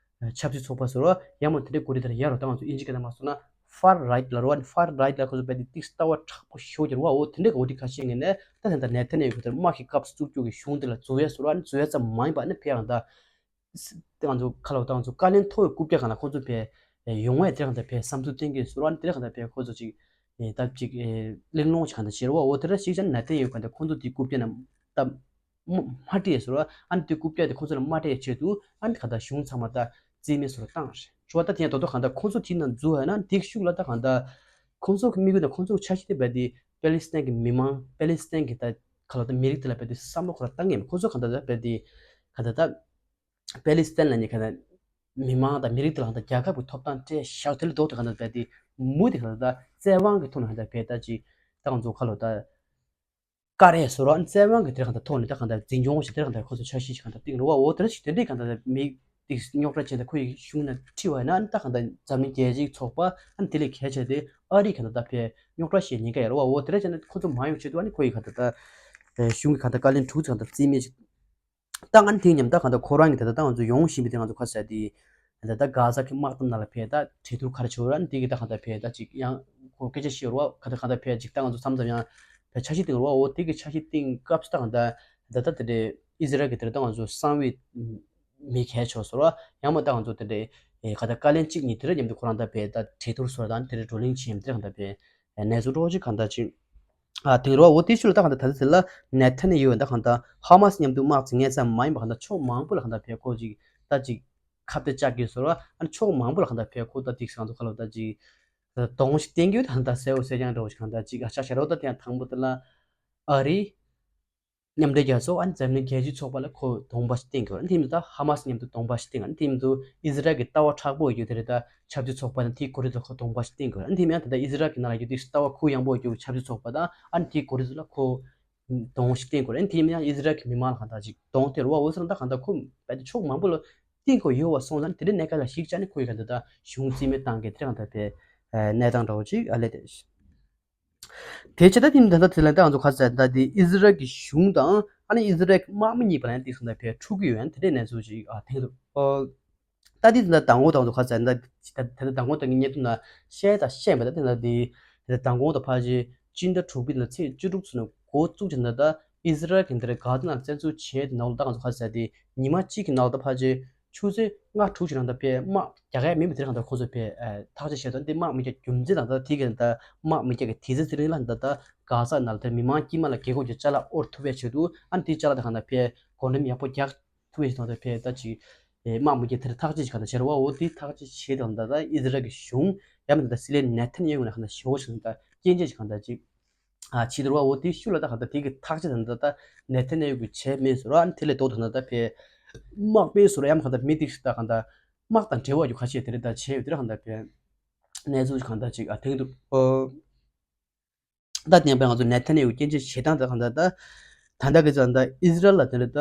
ཆབ་སྲིད་ཚོགས་པ་ཟེར་བ་ཡང་མ་དེ་འདྲའི་འགོ་ཁྲིད་དེ་ཡར་རོ་ད་ང་ཚོ་ཨིན་ཇི་སྐད་ནང་མ་སོང་ན་far right ལ་རོ་far right ལ་ཁོ་ཚོ་རྦད་དེ་ཏིག་ལྟ་བ་དྲག་པོ་ཞེ་པོ་ཅིག་རོ་འོ་དེ་འདྲའི་འགོ་ཁྲིད་ཁ་ཤས་ངེས་ནས་ད་ད་ལྟ་ནེ་ཐན་ཡ་ཧུ་ཁོ་ཚོ་དམག་གི་སྐབས་སུ་བཙུགས་རྒྱུ་གི་གཞུང་དེ་ལ་འཛུལ་ཡས་ཟེར་བ་འཛུལ་ཡས་ཙམ་མ་ཡིན་པ་ནི་ཕེ་ཡང་ད་ད་ང་ཚོ་ཁ་ལོ་ད་ང་ཚོ་བཀའ་བློན་མཐོ་བའི་རྐུབ་བཀྱག་གང་ལ་ཁོ་ཚོ་ཕེ་ཡོང་བས་དེ་གང་ལྟར་ཕེ་བསམ་ཚུལ་བསྟན་གྱི་ཟེར་བ་ནི་དེ་གང་ལྟར་ཕེ་ཁོ་ཚོ་ཅིག་ད་ཅིག་གླེང་སློང་ཅིག་གང་ལྟར་བྱེད་རོ་འོ་དེ་འདྲ་ཞིག་ཅང་ནེ་ཐན་ཡ་ཧུ་གང་ལྟར་ཁོ་ཚོ་དེ་རྐུབ་བཀྱག་ན་ད། མ་མ་སྤྲད་ཟེར་བ་ཨ་ནི་དེ་རྐུབ་བཀྱག་དེ་ཁོ་ཚོ་ལ་མ་སྤྲད་ཆེད་དུ་ཨ་ནི་ག་ད་གཞུང་ཚང་མ་ད་རྩིས་མེད་བཟོ་ར་བཏང་རེད། ཞུ་བ་ད་དེ་ཡང་དོ་དོ་ག་ད་ཁོ་ཚོ་དེ་ན་འཛུལ་ཧ་ན་དེ་ཤུགས་ལ་ད་ག་ད་ཁོ་ཚོ་གི་དམིགས་ཡུལ་ད་ཁོ་ཚོ་འཆར་གཞི་དེ་རྦད་དེ་པེ་ལི་སི་ཐན་གི་མི་མང་པེ་ལི་སི་ཐན་གི་ད་ག་ལ་ད་མི་རིགས་དེ་ལ་རྦད་དེ་བསམ་བློ་ཁོ་ར་བཏང་ངེས་མེད་ཁོ་ཚོ་ག་ད་ད་རྦད་དེ་ག་ད་ད་པེ་ལི་སི་ཐན་ལ་ནི་ག་ད་མི་མང་ད་མི་རིགས་དེ་ལ་ད་རྒྱལ་ཁབ་ཀྱི་ཐོབ་ཐང་སྤྲད་བཞག་དེ་ལ་དོ་དོ་ག་ད་རྦད་དེ་མུ་དེ་ག་ད་ད་བཙན་དབང་གི་ཐོག་ནས་ག་ད་རྦད་ད་ཅི་ད་ང་ཚོ་ག་ལ་ད། བཀའ་རེད་ཟེར་རོ་བཙན་དབང་གི་དེར་གང་ལྟར་ཐོག་ནས་དེ་གང་ལྟར་འཛིན་སྐྱོང་ཞིག་དེར་གང་ལྟར་ཁོ་ཚོ་འཆར་གཞི་ཞིག་གང་ལྟར་བཏིང་རོ་བ་འོ་དེར་ཞིག་དེ་འདྲའི་གང་ལྟར་མི་དེ་རྙོག་དྲ་བྱས་ཏེ་ཁོ་ཡི་གཞུང་ན་ཁྲིད་བ་ཡིན་ན་ད་གང་ལྟར་འཛམ་གླིང་རྒྱལ་སྤྱིའི་ཚོགས་པ་ཨ་ནི་དེ་ལས་གལ་ཆེ་དེ་ཨ་རི་གང་ལྟར་ད་ཕེ་རྙོག་དྲ་ཞིག་ཉེན་ཁ་ཡོད་རོ་བ་འོ་དེར་བྱས་ན་ཁོ་ཚོ་མ་ཡོང་ཆེད་དུ་ཨ་ནི་ཁོ་ཡི་གང་ལྟར་ད་གཞུང་གི་གང་ལྟར་བཀའ་བློན་དྲུག་ཅུ་གང་ལྟར་རྩིས་མེད་ཅིག་ད་ང་དེ་མཉམ་ད་གང་ལྟར་ཁོ་རང་གི་ད་ལྟ་ད་ང་ཚོ་ཡོང་བཞིན་པའི་དེ་ང་ཚོ་ཁ་ཟས་དེ་ད་ལྟ་གྷ་ཟ་གི་དམག་དོན་ནང་ལ་ཕེ་ད་གྲོས་བསྡུར་ག་རེ་བྱེད་ར་ནི་དེ་གི་ད་གང་ལྟར་ཕེ་ད་ཅིག་ཡང་ཁོ་སྐད་ཆ་བཤད་རོ་ག་ད་གང་ལྟར་ཕེ་ཅིག་ད་ང་ཚོ་མཚམས་མཚམས་ཡང་ཕེ་འཆར་གཞི་བཏིང་རོ་འོ་དེ་གི་འཆར་གཞི་བཏིང་སྐབས་སུ་ད་གང་ལྟར་ད་ལྟ་དེ་འདྲའི་ཨི་ཟི་རལ་གི་དེ་ད་ང་ཚོ་གསང་བའི་མི་གལ་ཆེ་བཟོ་ར་ཡང་མ་ད་ང་ཚོ་དེ་འདྲའི་ག་ད་བཀའ་བློན་གཅིག་གཉིས་དེ་འདྲ་མཉམ་དུ་ཁོ་རང་ད་ཕེ་ད་གྲོས་བསྡུར་བཟོ་ར་ད་དེ་འདྲའི་བགྲོ་གླེང་བྱེད་མི་དེ་གང་ལྟར་ཕེ་གནས་ཚུལ་འགྲོ་ཅིག་གང་ལྟར་ཅིག་ཨ་དེང་རོ་འོ་དེ་ཤུལ་ལ་ད་གང་ལྟར་ད་ལྟ་དེ་ལ་ནེ་ཐན་ཡ་ཧུ་ད་གང་ལྟར་ཧ་མ་སི་མཉམ་དུ་དམག་འཛིང་ངེས་ཙམ་མ་ཡིན་པ་གང་ལྟར་ཕྱོགས་མང་པོ་ལ་གང་ལྟར་ཕེ་ཁོ་ཅིག་ད་ཅིག་ཁ་གཏད་བཅག་གི་བཟོ་ར་ཨ་ནི་ཕྱོགས་མང་པོ་ལ་གང་ལྟར་ཕེ་ཁོ་ད་ཅིག་སང་ཚོ་ཁ་ལོ་ད་ཅིག་གདོང་ཞིག་བསྟན་གྱི་ཡོད་ད་གང་ལྟར་གསལ་བོ་གསལ་རྐྱང་འདྲ་བོ་ཞིག་གང་ལྟར་ཅིག་ཨ་ཤ་ཤ་རོ་ད་དེ་ཡང་དང་པོ་དེ་ལ་ཨ་རི། མཉམ་འབྲེལ་རྒྱལ་ཚོགས་ཨ་ནི་འཛམ་གླིང་རྒྱལ་སྤྱིའི་ཚོགས་པ་ལ་ཁོ་གདོང་པ་ཞིག་བསྟན་དགོས། ཨ་ནི་དེ་མིན་དུ་ཧ་མ་སི་མཉམ་དུ་གདོང་པ་ཞིག་བསྟན་དགོས། ཨ་ནི་དེ་མིན་དུ་ཨི་ཟི་རལ་གྱི་ལྟ་བ་མཁྲེགས་པོ་ཡོད་དེ་རེད་ད་ཆབ་སྲིད་ཚོགས་པ་དང་དེའི་འགོ་ཁྲིད་ཚོ་ཁོ་གདོང་པ་ཞིག་བསྟན་དགོས། ཨ་ནི་དེ་མིན་ད་ལྟ་ཨི་ཟི་རལ་གྱི་ནང་ལ་ཡོད་དེ་ལྟ་བ་ཁུག་ཡངས་པོ་ཡོད་ཆབ་སྲིད་ཚོགས་པ་དང་ཨ་ནི་དེའི་འགོ་ཁྲིད་ཚོ་ལ་ཁོ་གདོང་ཞིག་བསྟན་དགོས། ཨ་ནི་དེ་མིན་ཡང་ཨི་ཟི་རལ་གྱི་མི་མང་ལ་གང་ལྟར་ཅིག་གདོང་དེ་རུ་བ་འོ་ཟེར་ན་ད་གང་ལྟར་ཁོ་བལ་དུ་ཕྱོགས་མང་པོ་ལ་བསྟན་དགོས་ཡོད་བ་སོང་ཙང་དེ་འདྲའི་གནད་འགག་ལ་གཞིགས་བྱས་ནས་ཁོ་ཡི་གང་ལྟར་ད་གཞུང་རྩིས་མེད་བཏང་མཁན་དེ་འདྲ་གང་ལྟར་བའི་གནས་སྟངས་འདྲ་བོ་ཅིག་ཨ་ལས་དེ། དེ་ཕྱི་ད་དེ་ནི་ད་ལྟ་དེ་ལ་ད་ང་ཚོ་ག་ཟེར་ད་དེ་ཨི་ཟི་རལ་གྱི་གཞུང་དང་ཨ་ནི་ཨི་ཟི་རལ་གྱི་དམག་མི་གཉིས་བར་ཡང་ཏིག་སོང་ད་ཕེ་འཁྲུག་གི་ཡོད་ཡང་དེ་འདྲའི་གནས་ཚུལ་ཅིག་ཨ་ཐེངས་རུ་ཨོ། ད་དེ་ད་ལྟ་དང་པོ་ད་ང་ཚོ་ག་ཟེར་ད་ད་ལྟ་དང་པོ་ད་ངའི་བརྙན་ཐུང་ན་བཤད་ད་བཤད་མེད་ད་དེ་ལ་དེ་ད་ལྟ་དང་པོ་ད་ཕ་ཅི་སྤྱི་ཟླ་དྲུག་པའི་ད་ཚེས་བཅུ་དྲུག་ཚུན་འགོ་བཙུགས་ཀྱི་ད་ད་ཨི་ཟི་རལ་གྱི་འདིར་ག་ད་ན་བཙན་འཛུལ་བྱས་ད་ནང་ལ་ད་ང་ཚོ་ག་ཟེར་དེ་ཉི་མ་གཅིག་གི་ནང་ལ་ད་ཕ་ཅི་ཆུ་ཚོད་ལྔ་དྲུག་ཅིག་རང་ད་ཕེ་དམག་རྒྱག་ཡ་མེད་པའི་དེ་རང་ད་ཁོ་ཚོ་ཕེ་ཐག་གཅོད་བྱས་དོན་དེ་དམག་མི་རྒྱག་རྒྱུ་མཚན་དང་ད་དེ་གི་ད་དམག་མི་རྒྱག་གི་དེ་ཚེ་དེ་རིང་ལ་ད་ད་ག་ས་ན་ལ་དེ་མི་མང་དཀྱིལ་མ་ལ་རྒྱལ་ཁབ་ཀྱི་ཅ་ལག་དབོར་ཐུབ་པའི་ཆེད་དུ་ཨ་ནི་དེ་ཅ་ལག་དེ་གང་ད་ཕེ་གོ་འགྲེམས་ཡག་པོ་རྒྱག་ཐུབ་པའི་ཆེད་དུ་ད་ཕེ་ད་ཅིག་དམག་མི་རྒྱག་དེར་ཐག་གཅོད་ཅིག་གང་ད་བྱས་ར་བ་འོ་དེ་ཐག་གཅོད་བྱས་དང་ད་ད་ཨི་ཟི་རལ་གི་གཞུང་ཡང་མི་ད་ད་སྲིད་བློན་ནེ་ཐན་ཡ་ཧུ་ན་གང་ད་ཞོ་ཞིག་ད་སྐྱོན་བརྗོད་ཅིག་གང་ད་ཅིག་ཨ་ཕྱི་དོར་བ་འོ་དེའི་ཤུལ་ལ་ད་གང་ལྟར་དེ་གི་ཐག་གཅོད་དང་ད་ལྟ་ནེ་ཐན་ཡ་ཧུ་གིས་བྱས་མེད་ཟེར་ར་ཨ་ནི་དེ་ལས་ལྡོག་ཏུ་ད་ལྟ་ཕེ་དམག་དཔོན་ཟེར་ར་ཡང་གང་ལྟར་མི་དེ་ད་གང་ལྟར་དམག་དང་འབྲེལ་བ་རྒྱུ་ཁ་ཤས་དེ་རེད་ད་བྱས་ཡོད་དེ་ར་གང་ལྟར་ཕེ་གནས་ཚུལ་གང་ལྟར་ཅིག་ཨ་ཐེངས་དུ་ཨོ་ད་བསྟན་པ་ང་ཚོ་ནེ་ཐན་ཡ་ཧུ་སྐྱོན་བརྗོད་བྱེད་སྟངས་ད་གང་ལྟར་ད་ད་ལྟ་གི་ད་ལྟ་ཨི་ཟི་རལ་ལ་དེ་རེད་ད།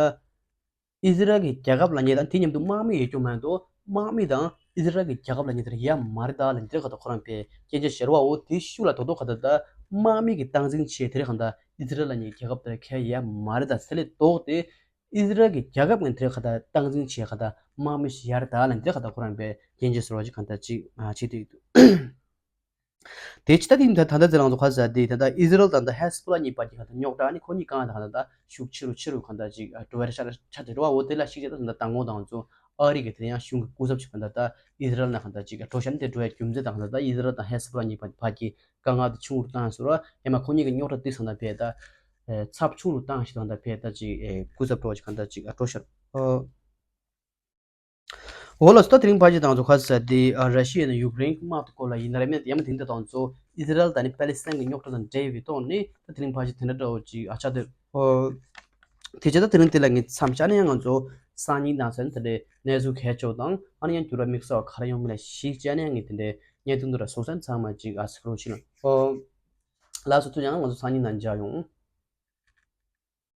ཨི་ཟི་རལ་གྱི་རྒྱལ་ཁབ་ལབ་མཁན་དང་དེ་མཉམ་དུ་དམག་མི་ཡོད་རྒྱུ་མ་གཏོགས་དམག་མི་དང་ཨི་ཟི་རལ་གྱི་རྒྱལ་ཁབ་ལབ་མཁན་དེ་ཡ་མ་རེད་ད་ལབ་མཁན་དེ་ག་ད་ཁོ་རང་པས་སྐྱོན་བརྗོད་བྱེད་རོགས་འོ་དེའི་ཤུགས་ལ་རྡོག་རྡོག་ག་ད་ད་དམག་མི་གི་སྟངས་འཛིན་བྱས་དེ་རེད་གང་ད་ ཨི་ཛི་རལ་ལ་ནི་རྒྱལ་ཁབ་དེར་ཁེ་ཡ་མ་རེད། ད་དེ་ལས་ལྡོག་སྟེ་ཨི་ཛི་རལ་གྱི་རྒྱལ་ཁབ་ངན་དེ་ཁ་ད་སྟངས་འཛིན་བྱེད་ཁ་ད་དམག་མི་ཞིག་ཡར་ད་ལ་འདི་ཁ་ད་ཁོ་རང་པའི་རྒྱན་ཆ་ཟེར་བ་ཅིག་གང་ད་ཅིག་ཨ་བྱེད་དུ་ཡོད་འདུག་དེ་ཅི་ད་དེ་ད་ད་ད་ཚེ་རང་ཚོ་ཁ་ཟ་དེ་ད་ད་ཨི་ཛི་རལ་དང་ད་ཧེ་སི་བྷོ་ལ་གཉིས་བར་གྱི་གང་ད་རྙོག་དྲ་ནི་ཁོ་གཉིས་གང་ད་གང་ད་ད་ཤུགས་ཆེ་རུ་ཆེ་རུ་གང་ད་ཅིག་ཨ་འགྲོ་བའི་ཆ་ཆ་དེ་འགྲོ་བ་འོ་དེ་ལ་ཤིག་ཅེ་ད་ད་ད་ངོ་དང་ཚོ་ཨ་རི་གི་དེ་ཡང་གཞུང་གི་སྐུ་ཚབ་ཅིག་གང་ད་ད་ཨི་ཛི་རལ་ན་གང་ད་ཅིག་འགྲོ་ཤ་ནི་དེ་འགྲོ་བའི་རྒྱུ་མཚན་དང་གང་ད་ད་ཨི་ཛི་རལ་དང་ཧེ་སི་བྷོ་ལ་གཉིས་བར་བར་གྱི་དཀའ་ངལ་དེ་ཆུང་རུ་བཏང་ཟེར་བ་ཧེ་མ་ཁོ་གཉིས་ཀྱི་རྙོག་དྲ་དེ་གང་ད་བས་ད་ཚབས་ཆུང་རུ་བཏང་ཞིག་གང་ད་བས་ད་ཅིག་སྐུ་ཚབ་འགྲོ་བ་ཅིག་གང་ད་ཅིག་འགྲོ་ཤ། འོ་ལགས་སོ། ད་དེ་རིང་ཕལ་ཆེར་དང་ཚོ་ཁ་ཟ་དེ་ཨ་ར་ཤི་ཡ་ནས་ཡུཀ་རེན་གྱི་དམག་དེ་སྐོར་ལ་ཡིན་ན་རེ་མེད་ཡ་མ་དེ་འདྲ་དང་ཚོ་ཨི་ཛི་རལ་དང་ནི་པ་ལི་སི་ཐན་གྱི་རྙོག་དྲ་དང་འབྲེལ་བའི་ཐོག་ནས་ད་དེ་རིང་ཕལ་ཆེར་དེ་འདྲ་འདྲ་བོ་ཅིག་ཨ་ཆགས་འདུག་འོ་དེ་བྱས་ད་དེ་རིང་དེ་ལ་ངས་མཚམས་བཞག་ན་ཡང་ང་ཚོ་སང་ཉིན་དང་ཟེར་ན་དེ་འདྲའི་གནས་ཚུལ་གལ་ཆེ་བ་དང་ཨ་ནི་ཡང་འགྱུར་བ་དམིགས་བསལ་བ་ག་རེ་ཡོང་མིན་ལ་གཞིགས་བྱས་ན་ཡང་ངས་དེ་འདྲའི་བརྙན་ཐུང་འདི་ར་སོགས་ས་ཚང་མ་ཅིག་ཨ་ཟེར་རོགས་ཞུ་ན། འོ་ལགས་སོ། ཐུགས་རྗེ་གནང་། ང་ཚོ་སང་ཉིན་ནང་མཇལ་ཡོང་།